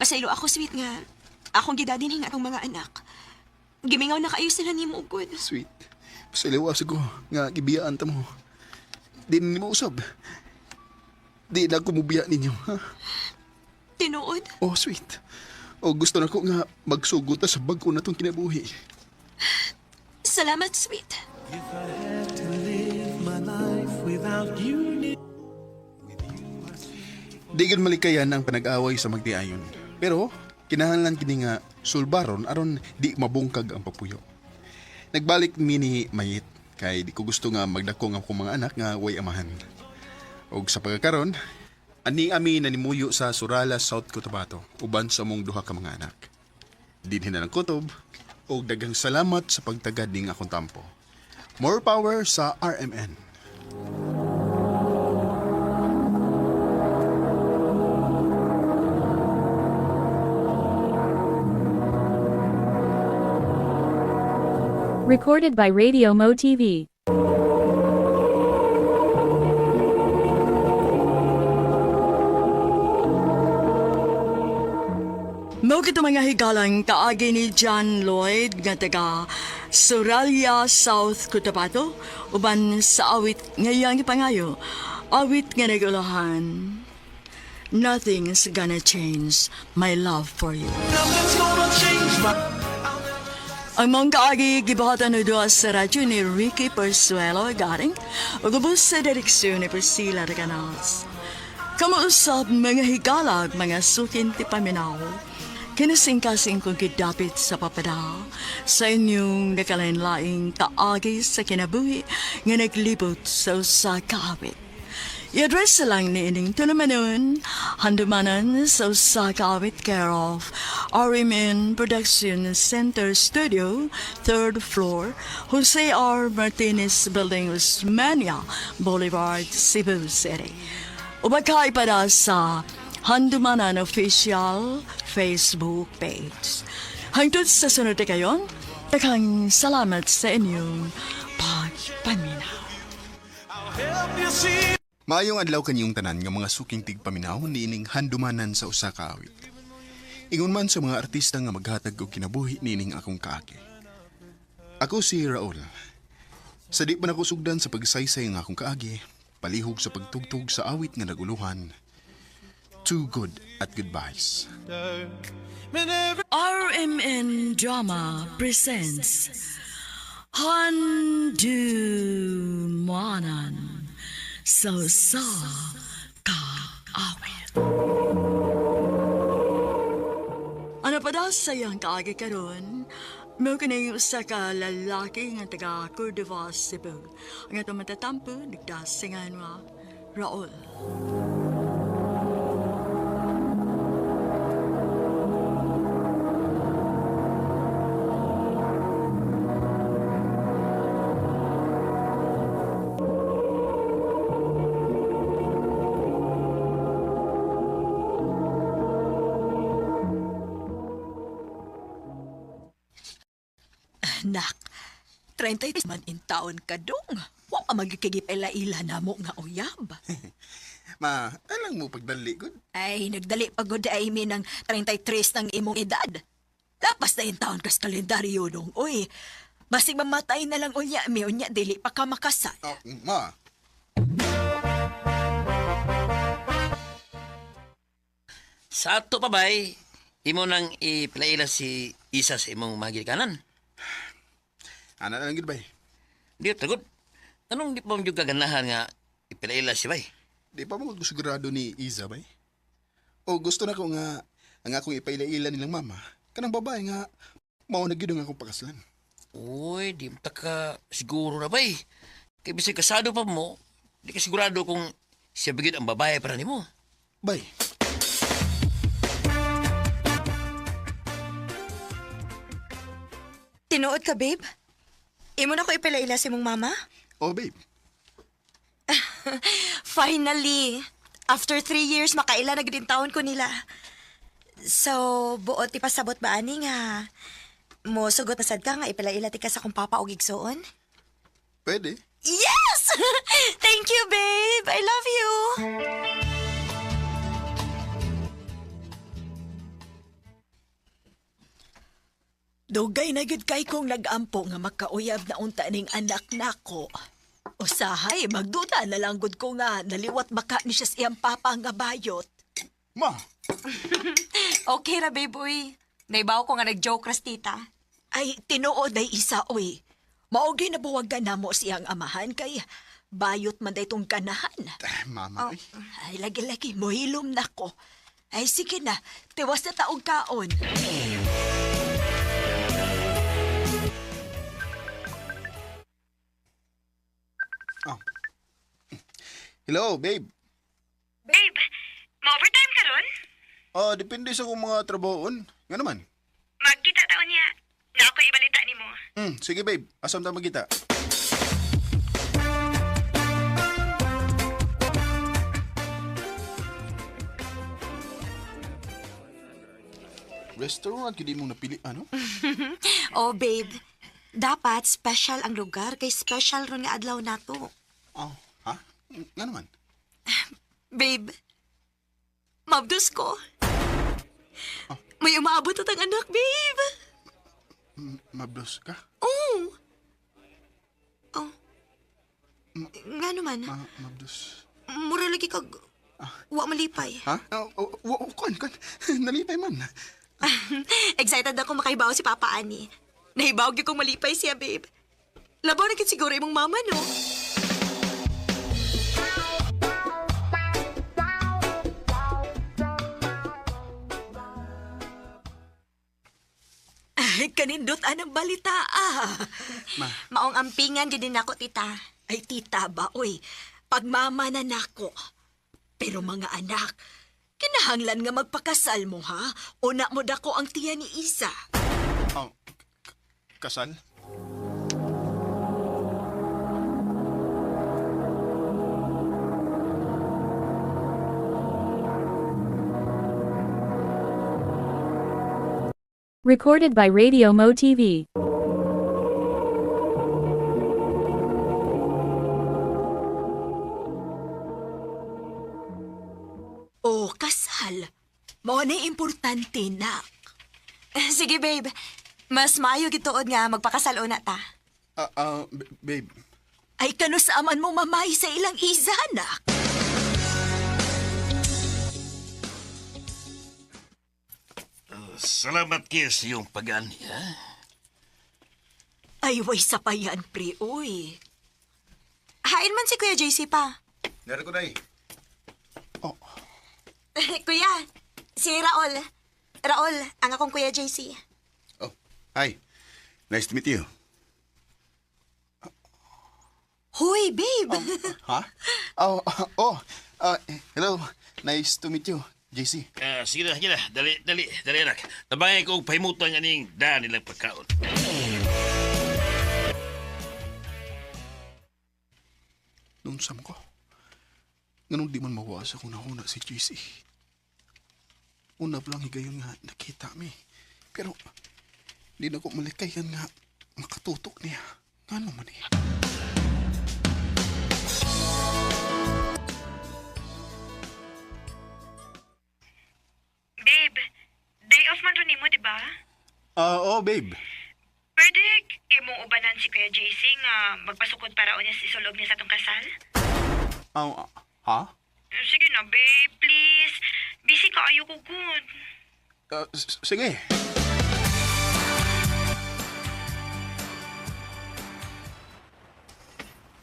Pasaylo ako sweet nga. Akong gidadin hinga atong mga anak. Gimingaw na kayo sila nimo gud. Sweet. Pasaliwas ko nga gibiyaan ta mo. Di na nimo usab. Di na ko mubiya ninyo, ha? Tinuod. Oh, sweet. Oh, gusto na ko nga magsugot ta sa bag-o na tong kinabuhi. Salamat sweet. Di gud malikayan ang panag-away sa magtiayon. Pero kinahanglan kini nga sulbaron aron di mabungkag ang papuyo. Nagbalik mi ni Mayit kay di ko gusto nga magdako ang akong mga anak nga way amahan. Og sa pagkakaron, ani ami nanimuyo sa Surala, South Cotabato uban sa among duha ka mga anak. Dinhi na ng kutob og daghang salamat sa pagtagad ning akong tampo. More power sa RMN. Recorded by Radio Mo TV. Mao kito mga higalang kaagi ni John Lloyd nga taga Soralia, South Cotabato uban sa awit ngayang ipangayo. Awit nga nagulahan. Nothing's gonna change my love for you. Ang mga kaagi gibuhatan og duha sa radyo ni Ricky Persuelo garing ug ubos sa direksyon ni Priscilla Recanals. Kamausap mga higalag, mga sukin ti paminaw. Kinasingkasing kong gidapit sa papada sa inyong nakalain-laing kaagi sa kinabuhi nga naglibot sa usa ka awit. I-address lang ni ining tulumanon, handumanan sa usa ka awit care of RMN Production Center Studio, third floor, Jose R. Martinez Building, Osmania Boulevard, Cebu City. Ubagkay para sa Handumanan Official Facebook page. Hangtod sa sunod na kayon, daghang salamat sa inyong pagpaminaw. Maayong adlaw kanyong tanan nga mga suking tigpaminaw niining handumanan sa usa ka awit. Ingon man sa mga artista nga maghatag og kinabuhi niining akong kaagi. Ako si Raul. Sa di pa nako sugdan sa pagsaysay ng akong kaagi, palihog sa pagtugtog sa awit nga naguluhan. Too good at goodbyes. RMN Drama presents Handumanan sa sa kaawit. Ano pa daw sa iyang kaagi karon? Mao kini usa ka lalaki nga taga Cordova, Cebu. Ang atong matatampo nagdasingan nga Raul. Nak, 33 man in taon ka dong. Wa pa magkikigip-ila-ila na mo nga uyab. Ma, alang mo pagdali gud. Ay, nagdali pa gud ay mi ng 33 ng imong edad. Lapas na in taon kas kalendaryo dong. Uy, basig mamatay na lang unya mi unya dili pa ka makasal. Oh, ma. Sa ato pa bay, imo nang ipilaila si isa sa imong mga gilikanan. Ana na lang gud bay. Di tagod. Anong di pa mo kaganahan nga ipilaila si bay? Di pa mo ko sigurado ni Iza bay. O gusto na ko nga ang akong ipaila-ila nilang mama. Kanang babae nga mao na gyud ang akong pakaslan. Uy, di ta ka siguro na bay. Kay bisag kasado pa mo, di ka sigurado kung siya ba gyud ang babae para nimo. Bay. Tinuod ka, babe? Imo na ko ipalaila si mong mama? Oh, babe. Finally! After 3 years, makaila na gid taon ko nila. So, buot ipasabot ba ani nga? Mo sugot na sad ka nga ipalaila ti ka sa akong papa og igsuon? Pwede. Yes! Thank you, babe! I love you! Dugay na gyud kay kong nagampo nga makauyab na unta ning anak nako. Usahay, magduda na lang gud ko nga naliwat baka ni siya sa iyang papa nga bayot. Ma, Okay ra, babe, uy. Naibaw ko nga nag-joke ras, tita. Ay, tinuod ay isa, oy. Mao ginabuwagan namo siyang amahan kay bayot man day tong ganahan. Ah, mama. Ay. Ay, lagi-lagi, mohilom na ko. Ay, sige na, tiwas na taong kaon. Oh. Hello, babe. Babe, ma-overtime ka ron? Ah, depende sa kung mga trabahoon. Nga naman. Magkita taon niya. Na ako ibalita nimo. Sige, babe. Asam ta magkita. Restaurant kini mong napili ano? Oh, babe. Dapat special ang lugar kay special ron nga adlaw nato. Oh, ha? Nga naman. Babe, mabdus ko. May umaabot at ang anak, babe. Mablos ka? Oo. Oh. Nga naman, Mablos. mura lagi kag wa malipay. Ha? Oh, oh, oh, kon, kon. Nalipay man. Excited ako makaibaw si Papa Ani. Nahibaw gyud kong malipay siya, babe. Labaw na gid siguro imong mama, no? Ay, kanindot anang balita, ah. Maong ampingan gid din ako, tita. Ay, tita ba, oy, pagmama na nako. Pero mga anak, kinahanglan nga magpakasal mo, ha? Una mo dako ang tiya ni Isa. Oh, kasal? Recorded by Radio Mo TV. O, kasal. Mao na importante, nak. Sige, babe. Mas maayo gituod nga magpakasal una ta. Ah, ah, babe. Ay, kano sa aman mo mamay sa ilang Isa, nak. Salamat kayo sa iyong pag-ani, ha? Ay, way sa payan, pre, oy. Hain man si Kuya JC pa. Nara ko day. Oh, Kuya, si Raol. Raol, ang akong Kuya JC. Oh, hi. Nice to meet you. Huy, babe! ha? Oh, oh, ah, hello. Nice to meet you, JC. Ah, sige na, sige na. Dali, dali, dali anak. Tabangay ko og pahimutan aning daan nilang pagkaon. Noon sam ko. Nganong di man mawa sa kung nahuna si JC. Una pa lang higayon nga nakita mi. Pero di na ko malikayan nga makatutok niya. Ngano man eh. Babe, day off man ron nimo, di ba? Ah, oh babe. Pwede imong ubanan si Kuya JC nga magpasukod para unya sa isulob niya sa atong kasal? Ah, ha? Sige na, babe, please. Busy ka ayo ko good. Ah, sige.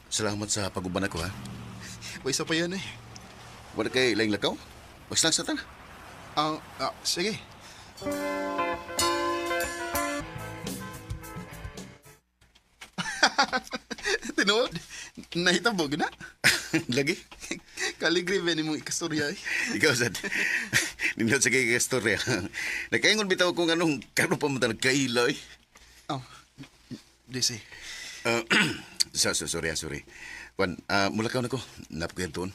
Salamat sa pag-uban ako, ha? Way isa pa yan eh. Wala kay laing lakaw? Magslag sa tan. Ah, ah, sige. Tinuod, nahitabo na. Lagi. Kaligri ba ni mong ikastorya eh. Ikaw sad. Nindot sa kay istorya. Nakaingon bitaw kung anong karon pa man ta nagkaila eh. Oh, JC. Uh, sorry, sorry. Juan, mula ka na ko. Napakuyab.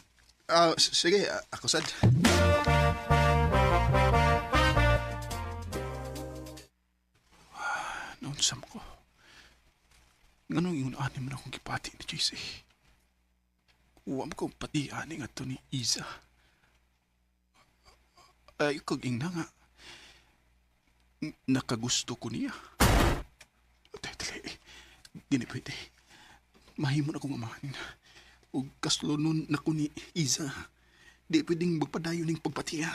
Ah, sige, ako sad. Naunsam ko. Nganong ingon ani man akong gipati ni JC. Uwam ko pati ani nga to ni Iza. Ay, kag ingna nga. Nakagusto ko niya. Dili. Di na pwede. Mahimo na akong amahan. O kaslonon na ko ni Iza. Di pwedeng magpadayon ning pagpatiya.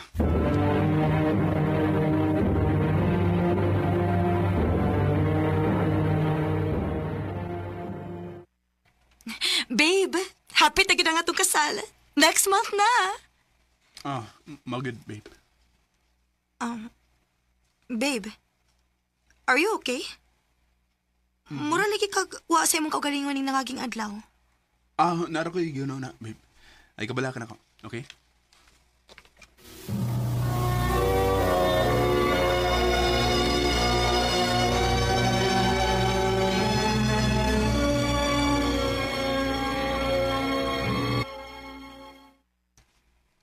Babe, happy na gid ang atong kasal. Next month na. Ah, magod, babe. Babe, are you okay? Mura lagi kag wa sa imong kaugalingon ning nangaging adlaw. Ah, nara ko yung na, babe. Ay, kabala ka na ko. Okay?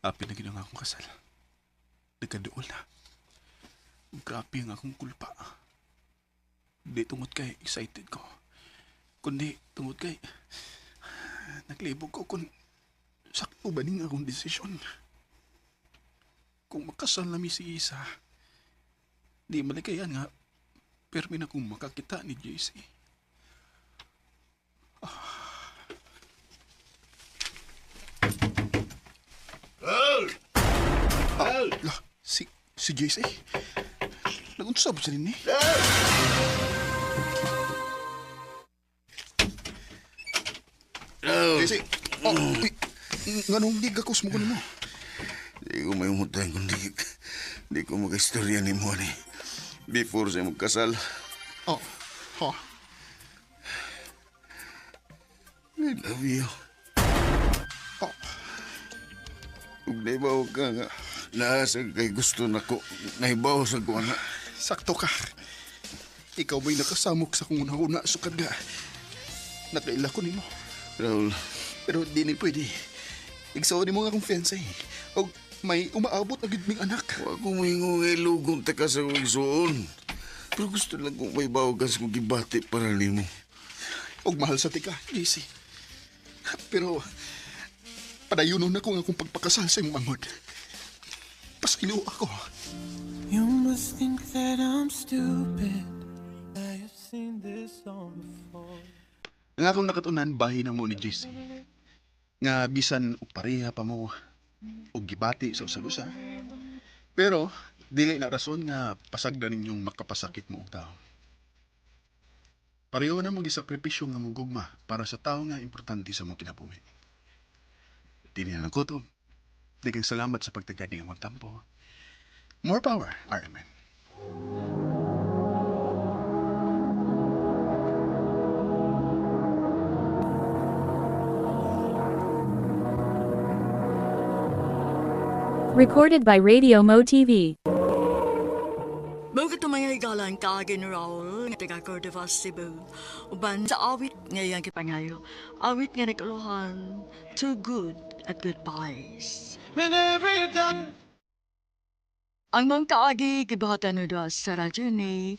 Api na gid ang akong kasal. Nagkaduol na. Grabe ang akong kulpa. Di tungod kay excited ko. Kundi tungod kay naglibog ko kung sakto ba ning akong desisyon. Kung makasal na mi si Isa, di malikayan nga permi na kong makakita ni JC. Ah, lah, si JC. Nagunsa ba siya ni? JC, oh, uy, nganong gigakos mo ko nimo? Di ko may umutay kundi di ko makaistorya ni mo ni. Before sa imong kasal. Oh, ha? I love you. Oh, Ug naibaw ka nga. Naasag kay gusto nako. Naibaw sa ko na. Sakto ka. Ikaw ba'y nakasamok sa kung una-una sukad nga? Nakaila ko nimo. Raul, Pero di ni pwede. Igsaw ni mo nga kumpiyansa eh. O may umaabot na gid ming anak. wa ko moingon nga ilugon ta ka sa igsuon. Pero gusto lang kong may ka sa kong gibati para nimo. Og mahal sa tika, JC. Pero padayonon na ko nga akong pagpakasal sa imong manghod. Pasaylo ako. You must think that I'm stupid. I have seen this song before. Ang akong nakatunan, bahin na mo ni JC. Nga bisan og pareha pa mo og gibati sa usag-usa. Pero dili na rason nga pasagdan ninyong makapasakit mo og tao. Pareho na mong gisakripisyo nga mugugma para sa tao nga importante sa mong kinabuhi. Dili na lang kutob. Daghang salamat sa pagtagad ng among tampo. More power, RMN. Recorded by Radio Mo TV. Mao kato mga higalan kaagi ni Raul nga taga Cordova, Cebu. Uban sa awit nga iyang gipangayo. Awit nga naguluhan, Too Good at Goodbyes. Ang mga kaagi gibuhatan ni sa radyo ni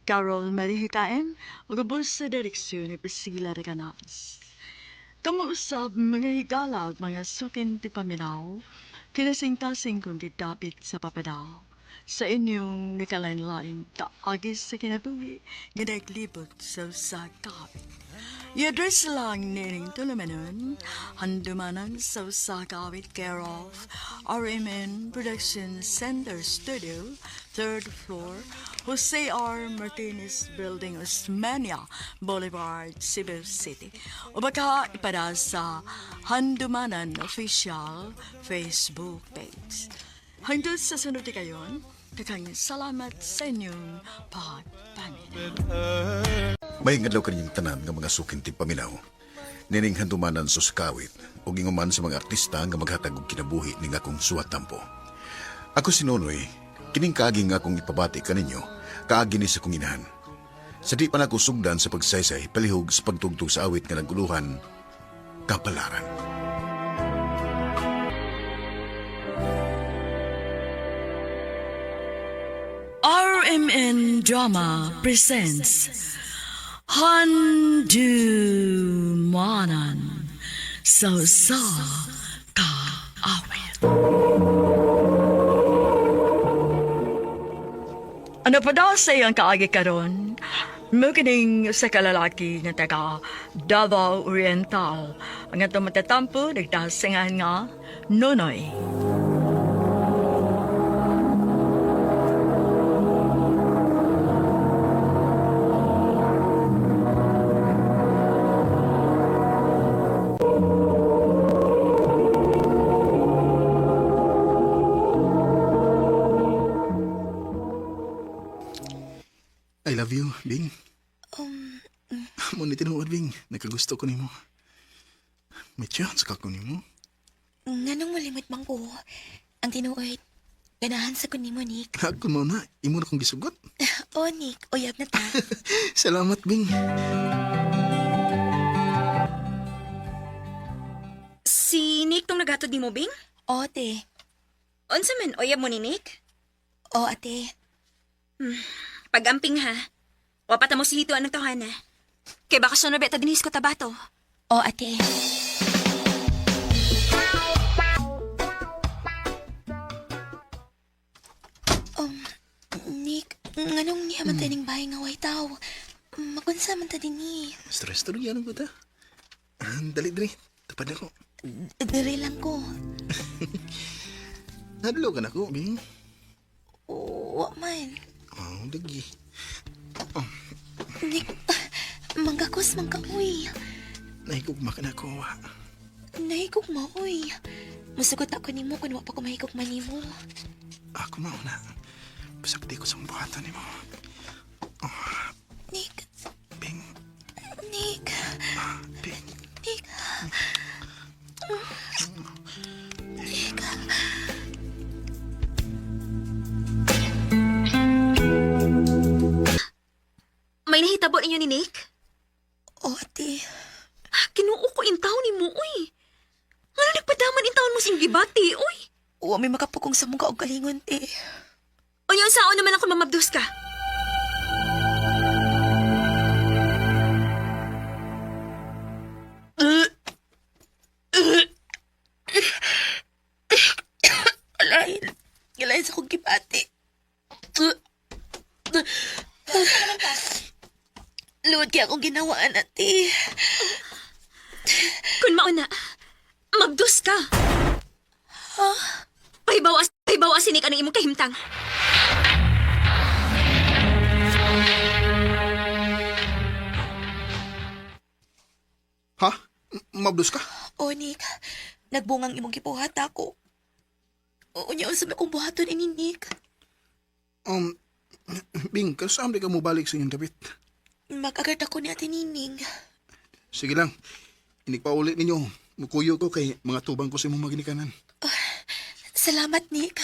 Carol Marihikain ug ubos sa direksyon ni Priscilla Reganas. Kamuusab mga higala ug mga sukin ti paminaw, kinasing-kasing kung gidapit sa papadaw. Sa inyong nakalain-laing kaagi sa kinabuhi nga naglibot sa usa ka awit. I-address lang nining tulumanon, handumanan sa usa ka awit, care of RMN Production Center Studio, 3rd floor, Jose R. Martinez Building, Osmeña Boulevard, Cebu City. O baka ipada sa Handumanan Official Facebook page. Hangtod sa sunod kayon, daghang salamat sa inyong pagpaminaw. May ngadlaw kaninyong tanan nga mga suking tigpaminaw. Nining handumanan sa sakawit ug inguman sa mga artista nga maghatag og kinabuhi ning akong suwat tampo. Ako si Nonoy, kining kaagi nga akong ipabati kaninyo, kaagi ni sa kong inahan. Sa di pa nako sugdan sa pagsaysay, palihog sa pagtugtog sa awit nga naguluhan, kapalaran. RMN Drama presents Handumanan sa Sa Kaawit. Ano pa daw sa iyang kaagi karon? Mukining sa kalalaki nga taga Davao Oriental. Ang atong matatampo, nagtasingan nga Nonoy. I love you, Bing. Mo ni tinuod, Bing. Nakagusto ko nimo. May chance ka ko nimo. Nganong malimot man ko? Ang tinuod, ganahan sa kun nimo, Nick. Ako mo na, imo na kong gisugot. Oh, Nick, uyab na ta. Salamat, Bing. Si Nick tong nagatod ni mo, Bing? O, te. Unsa man, uyab mo ni Nick? O, ate. Pag-amping ha. Wapata mo si Hito anong tawhana. Kay baka siya na beta dinis ko tabato. O, ate. Um, Nick, nganong niya man taning bahay nga way tao? Magunsa man ta din ni. Stress to rin ko ta. Ah, dali, dali. Tapad ako. Dire lang ko. Nadlo ka na ko, Bing. Wa man. Oh, dagi. Nick, manggakos man ka, uy. Nahigugma ka na ako, wa. Nahigog mo, uy. Musugot ako nimo kung wa pa ko mahigog man nimo. Ako mauna. Pasagdi ko sa buhatan nimo. Nick, Bing, Nick, Bing. Nick. Nick. May nahitabo ninyo ni Nick? O, ate. Ah, Kinuo ko intaw ni mo, uy. Ngano nagpadaman intaon mo sing gibati, uy? Wa may makapugong sa mong og kalingon, te. Unya, unsaon naman ako mamabdos ka? Alain. Alain sa kong gibati. Luwad kaya akong ginawaan, ate. Kun mauna, mabdos ka. Ha? Pahibaw as pahibaw as si Nick anong imong kahimtang. Ha? Mabdos ka? O, Nick. Nagbungang imong gibuhat ako. O, unya unsa may akong buhaton ini, Nick. Um, Bing, kasam di ka mo balik sa inyong dapit. Mag-agad ako ni Ate Nining. Sige lang. Inikpauli ninyo. Mukuyo ko kay mga tubang ko sa imong maginikanan. Salamat, Nick.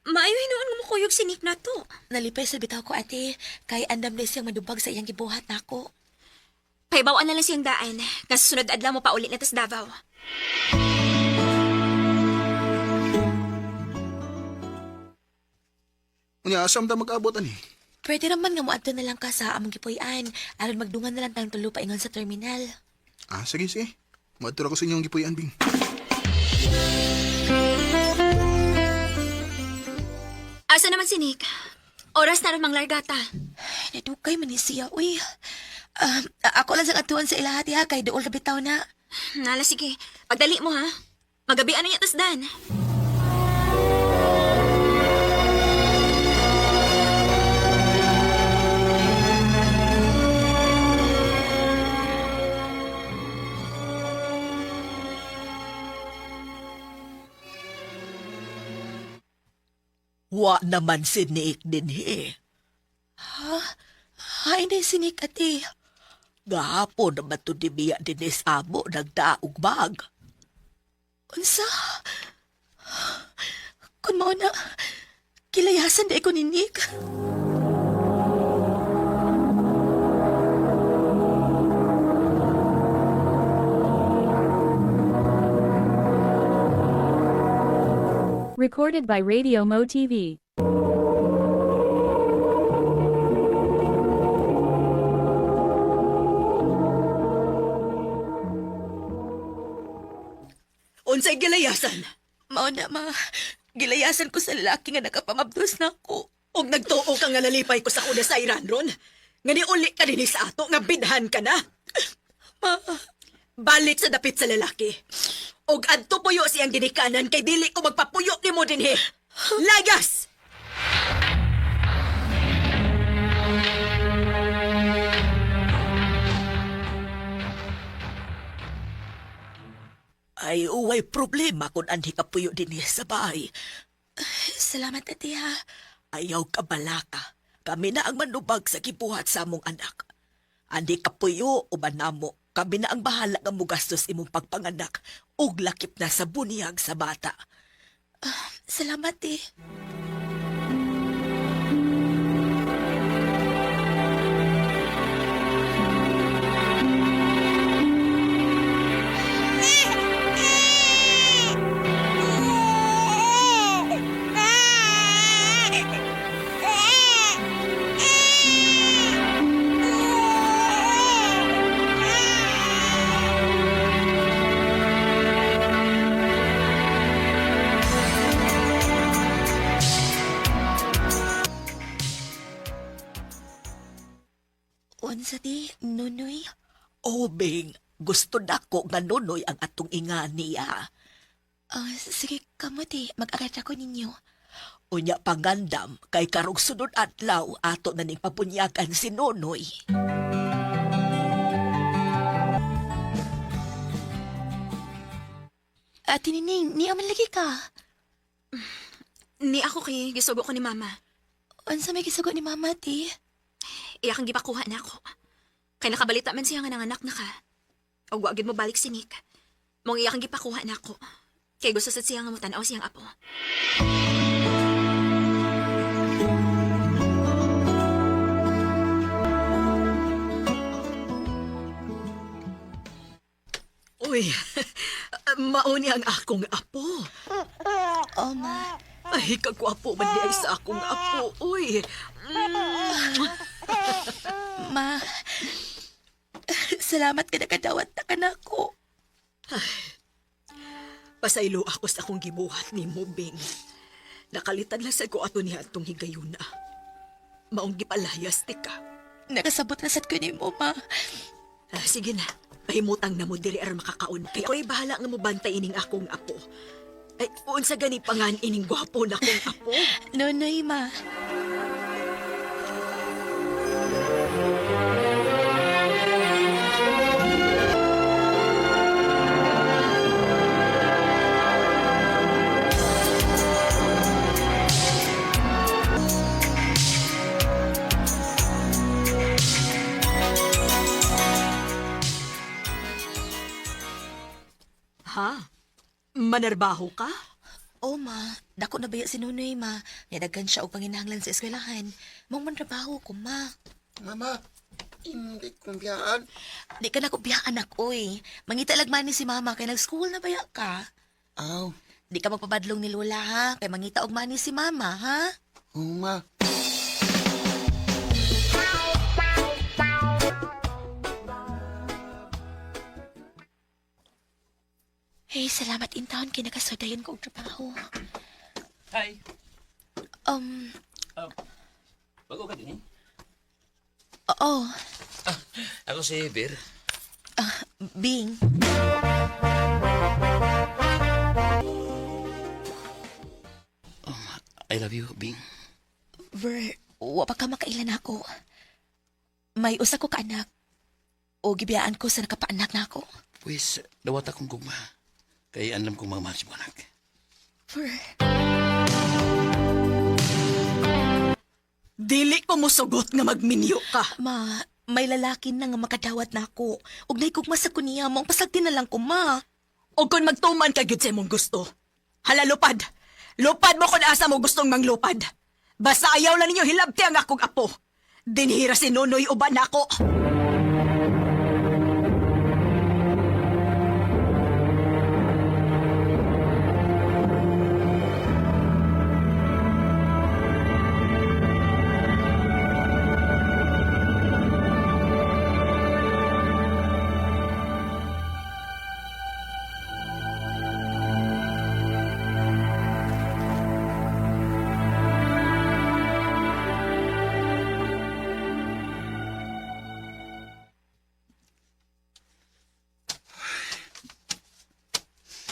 Maayo hinuon nga mukuyog si Nick na to. Nalipay sa bitaw ko, ate. Kay andam na siyang madubag sa iyang gibuhat nako. Pahibawan na lang siyang daan. Nga sa sunod adlaw mo paulit na tas Davao. Unya, asam ta mag-abot ani? Pwede naman nga moadto na lang ka sa among gipuy-an. Aron magdungan na lang tang tulo paingon sa terminal. Ah, sige, sige. Maadto ra ko sa inyong gipuy-an, Bing. Asa naman si Nick? Oras na rin manglargata. Nadugay man ni siya, uy. Ako lang sa atuan sa ilahat ha, kay dool ra bitaw na. Nala, sige. Pagdali mo, ha? Magabi ano niya tas dan. Wa naman si Nick dinhi. Ha? Hay na sinik, ate. Gahapon naman to ni Mia dinis amo nagdaog bag. Unsa? Kun mao na, kilayasan di ko ni Nick. Recorded by Radio Mo TV. Unsay gilayasan? Mao na, ma. Gilayasan ko sa lalaki nga nakapamabdos na ako. Og nagtuo ka nga lalipay ko sa una sa Iran ron. Nga niuli ka dinhi sa ato, nga bidhan ka na. Ma, Balik sa dapit sa lalaki. Og adto puyo siyang ginikanan kay dili ko magpapuyo nimo dinhi. Lagas! Ay, uway problema kung anhi ka puyo dinhi sa bahay. Salamat, ate ha. Ayaw ka balaka. Kami na ang manubag sa gibuhat sa among anak. Andi ka puyo o banamo. Kami na ang bahala nga mugastos imong pagpanganak ug lakip na sa bunihag sa bata. Salamat eh. Unsa ti, Nunoy? Obing, gusto nako nga nunoy ang atong inga niya. Ah, sige, kamo ti. Mag-arat ako ninyo. Unya pangandam kay karong sunod adlaw ato na ning pabunyagan si Nonoy. Ate Nining, niya man lagi ka. Ni ako kay gisugo ko ni mama. Unsa may gisugo ni mama, ti? Iya kang gipakuha na ako. Kay nakabalita man siya nga nanganak na ka. O wa gyud mo balik si Nick. Mong iya kang gipakuha na ako. Kay gusto sad siya nga motan-aw siyang apo. Uy, mauni ang akong apo. Oh, ma. Ay, kagwapo man di ay sa akong apo. Uy, Ma. Salamat ka nakadawat na ka na ako. Pasaylo ako sa akong gibuhat ni Bing. Nakalitan lang sa ko ato niya atong higayuna. Maong gipalayas ti ka. Nakasabot na sad ko ni mo, ma. Ah, sige na, pahimutang na mo diri aron makakaon. Kay ako'y bahala nga mo bantay ining akong apo. Ay, unsa gani pangan ining gwapo na akong apo? Nonoy, ma. Ha? Manarbaho ka? Oh, ma. Dako na baya si Nunoy, ma. Nidaghan siya og panginahanglan sa eskwelahan. Mong mantrabaho ko, ma. Mama, hindi kumbiyaan. Di ka na ko biya, anak, oy. Mangita lagman ni si mama kay nag-school na baya ka. Aw, Di ka magpabadlong ni Lola, ha? Kay mangita og mani si mama, ha? uma. Hey, salamat in town kay nakasudayon ko og trabaho. Hi. Bago ka din eh? Oo, Ako si Beer. Bing. I love you, Bing. Ver, wa pa ka makailan ako. May usa ko ka anak. O gibiyaan ko sa nakapaanak na ako. Pwes, dawat akong gugma. Kay anlam kong mamahal si mong anak. Ver, Dili ko mosugot nga magminyo ka. Ma, may lalaki na nga makadawat na ako. Ug naigugma sa ko niya, maong pasagdi na lang ko, ma. O kung magtuman ka gyud sa imong gusto. Hala, lupad. Lupad mo kung asa mo gustong manglupad. Basta ayaw lang ninyo hilabti ang akong apo. Dinhira si Nonoy uban nako.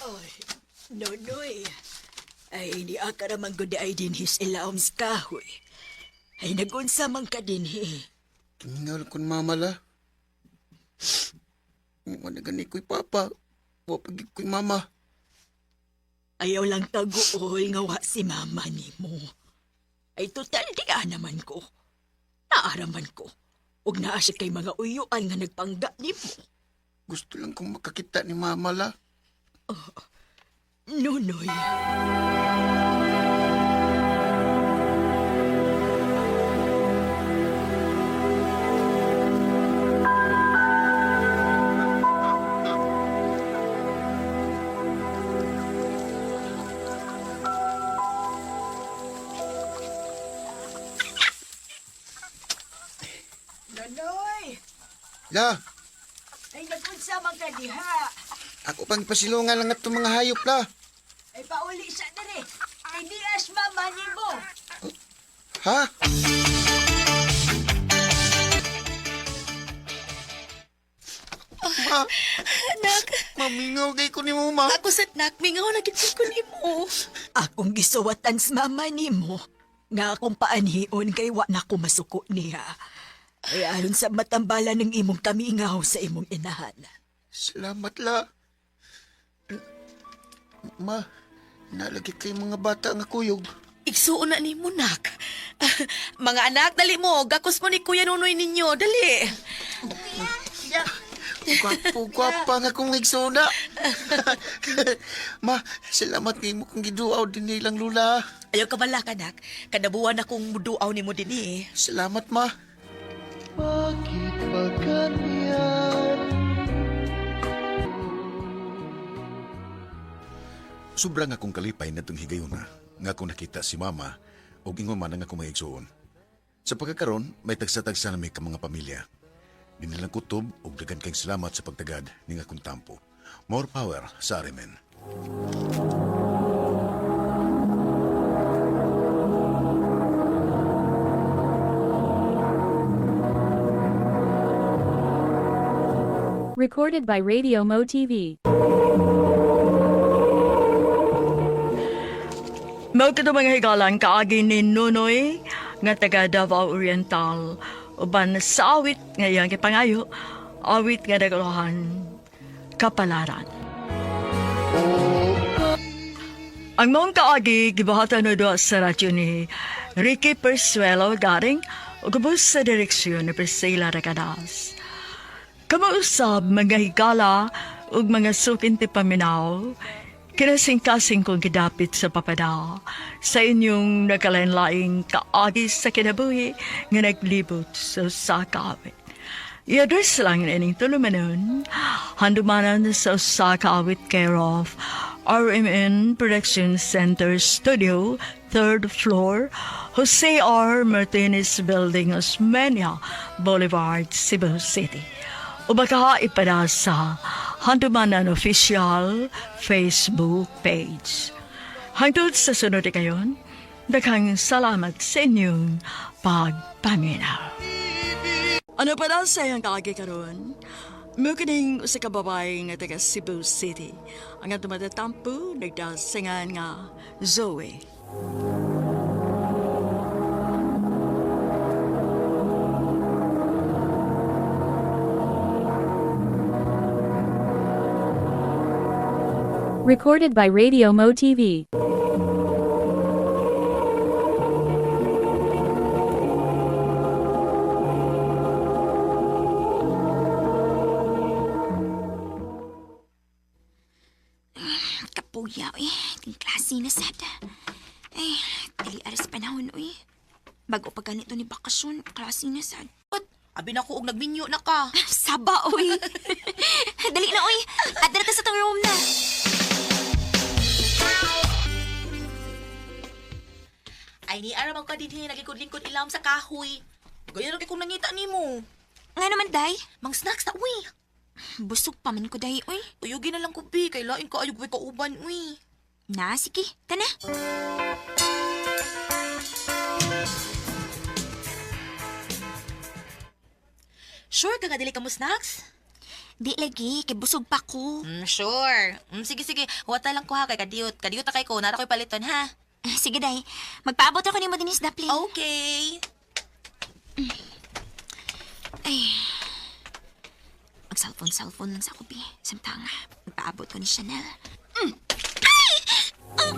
Oy, Nonoy. Ay, ni aka ramang gud ay dinhis ilaom sa kahoy. Ay, nagunsa man ka dinhi. Tingal kon mama la. Wala gani ko'y papa. Wa pagid ko'y mama. Ayaw lang taguol nga wa si mama nimo. Ay total di naman ko. Naaraman ko. Ug naa siya kay mga uyuan nga nagpangga nimo. Gusto lang kong makakita ni mama la. Nonoy. Nonoy! La, Ay nagunsa man ka diha. ako pang ipasilungan lang atong mga hayop la. Ay pauli siya diri. Ay di as mama nimo. Ha? Ma, Anak, mamingaw kay ko ni mo, ma. ako sa nak, mingaw na gid ko nimo. Akong gisuwatan sa mama nimo nga akong paanhion kay wa na ko masuko niya. Ay aron sa matambala ng imong kamingaw sa imong inahan. Salamat la. Ma, nalagi kay mga bata nga kuyog. Igsuon na nimo, nak. Mga anak, dali mo. Gakos mo ni Kuya Nunoy ninyo. Dali. Gwapo, gwapa nga kong igsuna. Ma, salamat kay mo kong giduaw din nilang lula. Ayaw ka bala, kanak. Kanabuan akong muduaw nimo dinhi. Eh. Salamat, ma. Bakit ba ganyan? Sobra nga akong kalipay na itong higayuna nga akong nakita si mama o ingon man ang akong mga igsoon. Sa pagkakaroon, may tagsa-tagsa na may ka mga pamilya. Dinilang kutob og daghan kayong salamat sa pagtagad ning akong tampo. More power sa Arimen. Recorded by Radio Mo TV. Mao kadto mga higalan kaagi ni Nonoy nga taga Davao Oriental uban sa awit nga iyang gipangayo, awit nga naguluhan kapalaran. Ang maong kaagi gibuhatan na doa sa radyo ni Ricky Persuelo Garing ug ubos sa direksyon ni Priscilla Recadas. Kamausab mga higala ug mga sukinti paminaw, kinasingkasing kong gidapit sa papada sa inyong nagkalain-laing kaagi sa kinabuhi nga naglibot sa usa ka awit. I-address lang ining tulumanon, handumanan sa usa ka awit care of RMN Production Center Studio, 3rd floor, Jose R. Martinez Building, Osmeña Boulevard, Cebu City. O baka ipada sa Handumanan Official Facebook page. Hangtod sa sunod kayon, daghang salamat sa inyong pagpaminaw. Ano pa daw sa iyang kaagi karon? Mukining usa ka babae nga taga Cebu City. Ang atong matatampo nagdasingan nga Zoe. Recorded by Radio Mo TV. Kapuya, uy. Ting klase na sad. Ay, dili aras panahon, uy. Bago pa ganito ni bakasyon, klase na sad. Abi na ko og nagminyo na ka. Saba, uy. Dali na, uy. At na ta sa tong room na. Ay ni aram ka dinhi naglikod-lingkod ilawom sa kahoy. Gaya ra kay kung nangita nimo. Nga naman, day. Mang snacks ta uy. Busog pa man ko, day, uy. Uyugi na lang ko bi kay lain ka ayog way kauban uy. Na, sige. Tana. Sure ka nga dili ka mo snacks? Di lagi, kay busog pa ko. Sure. Sige sige, huwata lang ko ha kay kadiyot. Kadiyot ta kay ko, nara ko'y paliton ha. Sige, day. Magpaabot ako nimo dinis Daplin. Okay. Ay. Mag-cellphone, cellphone lang sa ako, bi. Samtang, magpaabot ko ni Chanel. Mm. Ay! Oh!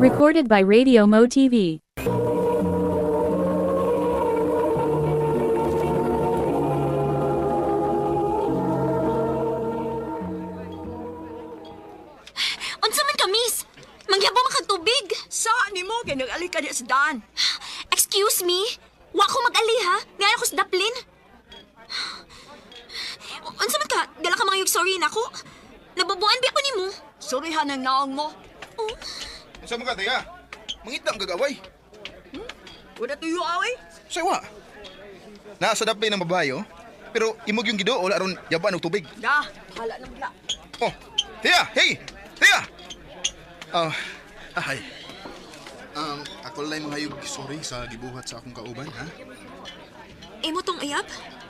Recorded by Radio Mo TV. Unsa man ka, miss? Mangyabo man kag tubig. Sa nimo kay nag-ali ka di sa daan. Excuse me? Wa ko mag-ali, ha? Nga ako sa Daplin. Unsa man ka? Dala ka mga sorry nako. Nababuan bi ako nimo. Surihan ang naong mo. Oh. Unsa man ka tiya? Mangita ang gagaway. Wala tuyo away. Sawa. Naa sa dapay ng babae, oh. Pero imog yung gidool aron yaban og tubig. Da, hala na bala. Oh, Tia, hey! Tia! Ah, hi. Ako lang mga sorry sa gibuhat sa akong kauban, ha? Imo tong uyab?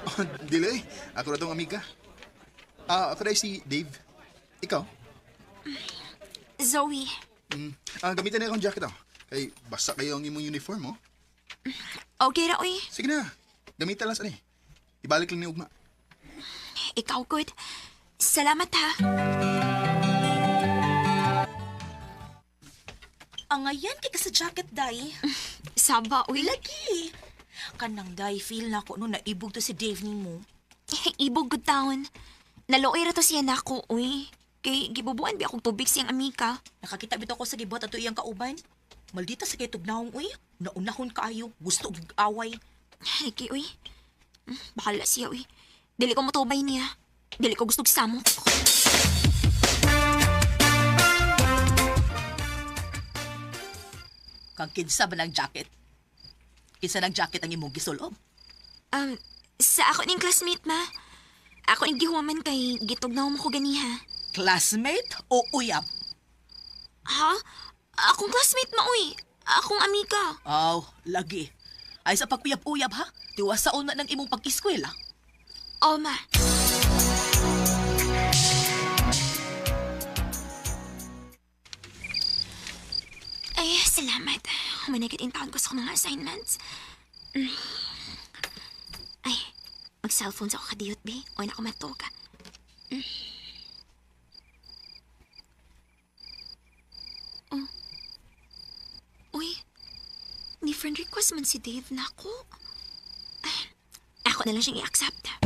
Oh, dili. Ako na tong amiga. Ah, ako dahil si Dave. Ikaw? Zoe. Ah, gamitin na akong jacket, oh. Kay basa kayo ang imong uniform, oh. Okay ra, uy. Sige na. Gamitan lang sa ni. Ibalik lang ni Ugma. Ikaw, good. Salamat, ha. Angayan kay ka sa jacket day. Saba, uy. Lagi. Kanang day feel na ko no naibog to si Dave nimo. Ibog good town. Nalooy ra to siya nako, uy. Kay gibubuan bi akong tubig siyang amika. Nakakita bitaw ko sa gibuhat ato iyang kauban. Maldita sa kay tugnaong uy. Naunahon kaayo, gusto og away. Lagi, uy. Bahala siya, uy. Dili ko motubay niya. Dili ko gusto samok. Kang kinsa ba ng jacket? Kinsa ng jacket ang imong gisulob? Sa ako ning classmate, ma. Ako ning gihuwaman kay gitugnaw mo ko ganiha. Classmate o uyab? Ha? Akong classmate, ma, uy. Akong amiga. Aw, lagi. Ay sa paguyab-uyab ha? Tiwasaon na ng imong pag-eskwela. Oh, ma. Ay, salamat. Humanagit in taon ko sa mga assignments. Ay, mag-cellphone sa ako kadiyot, bi. O na ako matog. Oh. Uy, ni friend request man si Dave na ako. Ay, ako na lang siyang i-accept.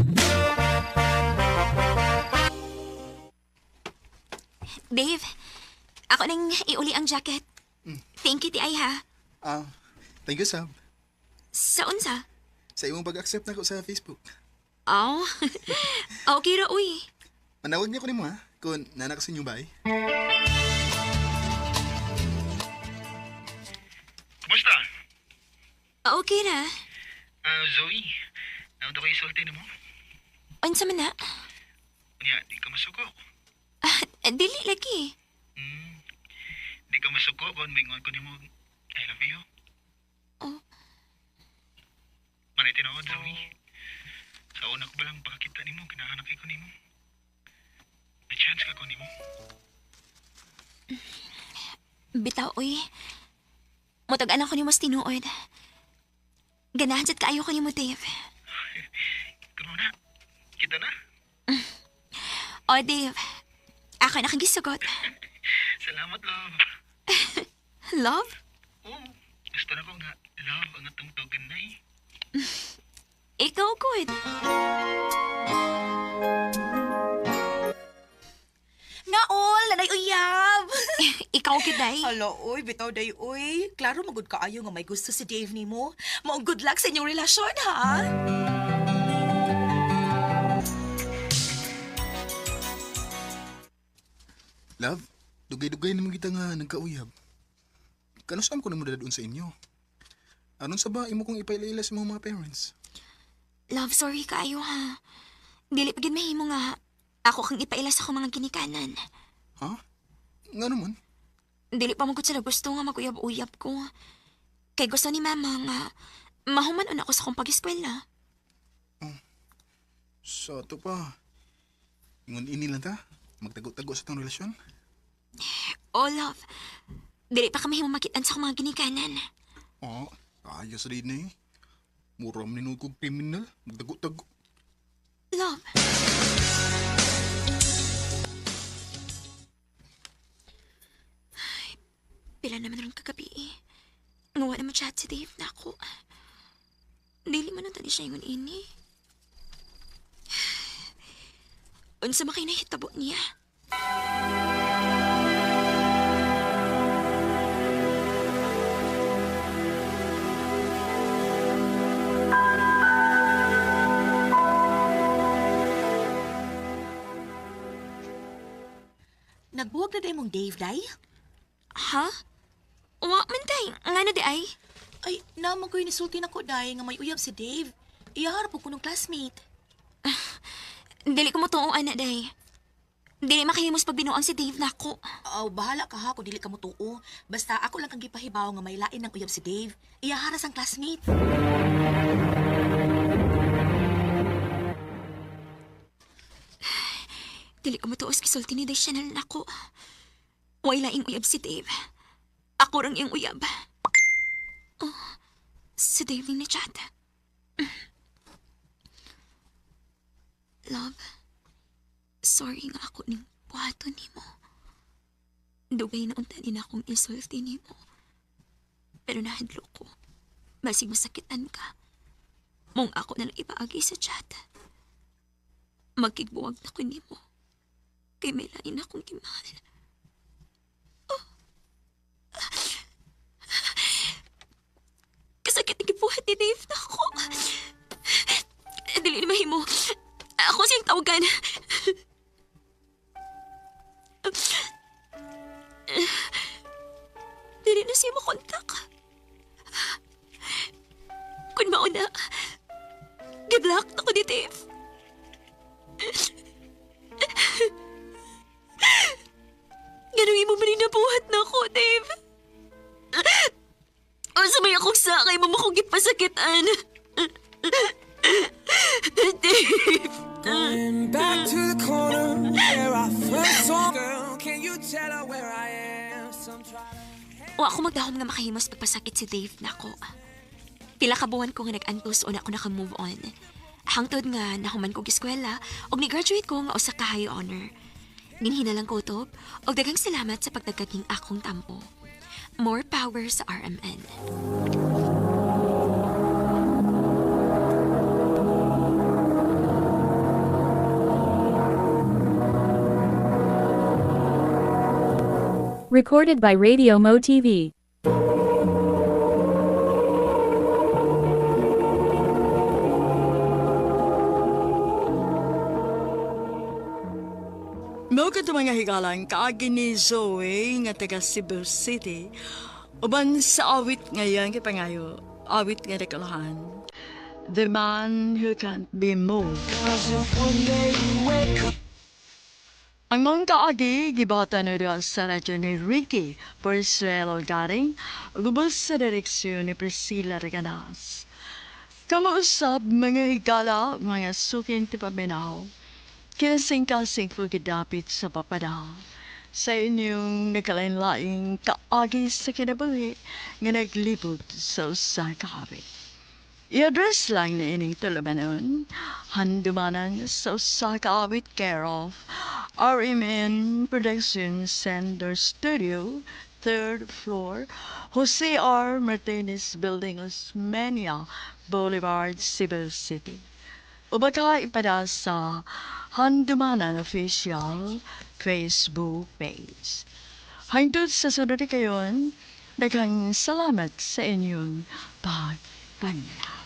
Dave, ako nang iuli ang jacket. Thank you, ti ay ha. Ah, thank you, Sab. Sa unsa? Sa imong pag-accept nako sa Facebook. Oh, okay ra, uy. Manawag niya ko nimo, ha? Kung nana ka sa inyong bahay. Kumusta? Okay ra. Ah, Zoe, naunta ko isulti nimo. Unsa man na? Unya, di ka masuko. Ah, dili lagi. Di ka masuko kung mingon ko nimo I love you. Oh. Manay tinuod, Zoe. Sa una ko ba lang pagkakita nimo, ganahan ko nimo. May chance ka ko nimo. Bitaw, uy. Mutag-an ako nimo sa tinuod. Ganahan sad kaayo ko nimo, Dave. Kuno na. Kita na. Oh, Dave. Ako na kang gisugot. Salamat, love. Love? Oo, gusto na kong nga love ang atong tawagan na eh. Ikaw, good. Naol, nanay uyab. Ikaw gid day. Hala, oy, bitaw day, oy. Klaro magud kaayo nga may gusto si Dave nimo. Maong good luck sa inyong relasyon, ha? Love, dugay-dugay naman kita nga nagkauyab. Kanusam ko na mo doon sa inyo. Anon sa ba imo kong ipaila sa mga parents? Love, sorry kaayo ha. Dili pa gid mahimo nga ako kang ipaila sa akong mga ginikanan. Ha? Nga naman? Dili pa man gud sila gusto nga maguyab-uyab ko. Kay gusto ni mama nga mahuman ako sa akong pag-eskwela. Sa ato pa. Ingon ini lang ta. Magtago-tago sa tong relasyon. Oh, love. Dili pa kami makitaan sa akong mga ginikanan. Oo, kaya sa din eh. Mura man ninuod kong kriminal. Magtago-tago. Love. Ay, pila naman ron kagabi eh. Ngawa naman chat si Dave na ako. Dili man ang tani siya ingon ini. Unsa man kay nahitabo niya? Nagbuwag na day mong Dave, day? Ha? Wa man day. Ngano di ay? Ay, naman ko'y nisulti na ko, day, nga may uyab si Dave. Iyaharap ko nung classmate. Dili ko mo tuo, ana day. Dili makahimos pag binuang si Dave nako. Aw, bahala ka ha kung dili ka mo tuo. Basta ako lang kang gipahibaw nga may lain ng uyab si Dave. Iyaharas ang classmate. Dili ko matuos gisulti ni Day Chanel nako. Way laing uyab si Dave. Ako rang iyang uyab. Oh, si Dave ning na-chat. Love, sorry nga ako ning buhaton nimo. Dugay na unta ni na akong isulti nimo. Pero nahadlo ko. Basig masakitan ka. Mong ako na lang ipaagi sa chat. Magkigbuwag na ko nimo. Kay may lain akong gimahal. Oh. Kasakit ang gibuhat ni Dave na ako. Dili na mahimo. Ako siyang tawagan. Dili na siya makontak. Kung mauna, giblock na ko ni Dave. Ganun mo man nabuhat na ako, Dave. Asa may akong sakay mo akong gipasakitan. Dave. Going back to the corner where I first saw girl. Can you tell her where I am? Some try to Wa ako magdahom nga makahimos pagpasakit si Dave nako. Pila ka buwan ko nga nag-antos o na ako naka-move on. Hangtod nga nahuman kog eskwela ug ni-graduate ko nga usa ka high honor. Ginhinalang ko utob og daghang salamat sa pagdagkag ning akong tampo. More power sa RMN. Recorded by Radio Mo TV. Mao kadto mga higalan kaagi ni Zoe nga taga Cebu City. Uban sa awit ngayon kay pangayo, awit nga dekalahan. The Man Who Can't Be Moved. Ang mga kaagi, gibata na doon sa radyo ni Ricky Porsuelo Garing, lubos sa direksyon ni Priscilla Reganas. Kamausap mga higala, mga suking tipaminaw, kinasing-kasing po gidapit sa papada. Sa inyong nakalain-laing kaagi sa kinabuhi nga naglibot sa usa ka awit. I-address lang na ining tulumanon, handumanan sa usa ka awit care of RMN Production Center Studio, 3rd floor, Jose R. Martinez Building, Osmeña Boulevard, Cebu City. O baka ipada sa Handumanan Official Facebook page. Hangtod sa sunod kayon, daghang salamat sa inyong pagpaminaw.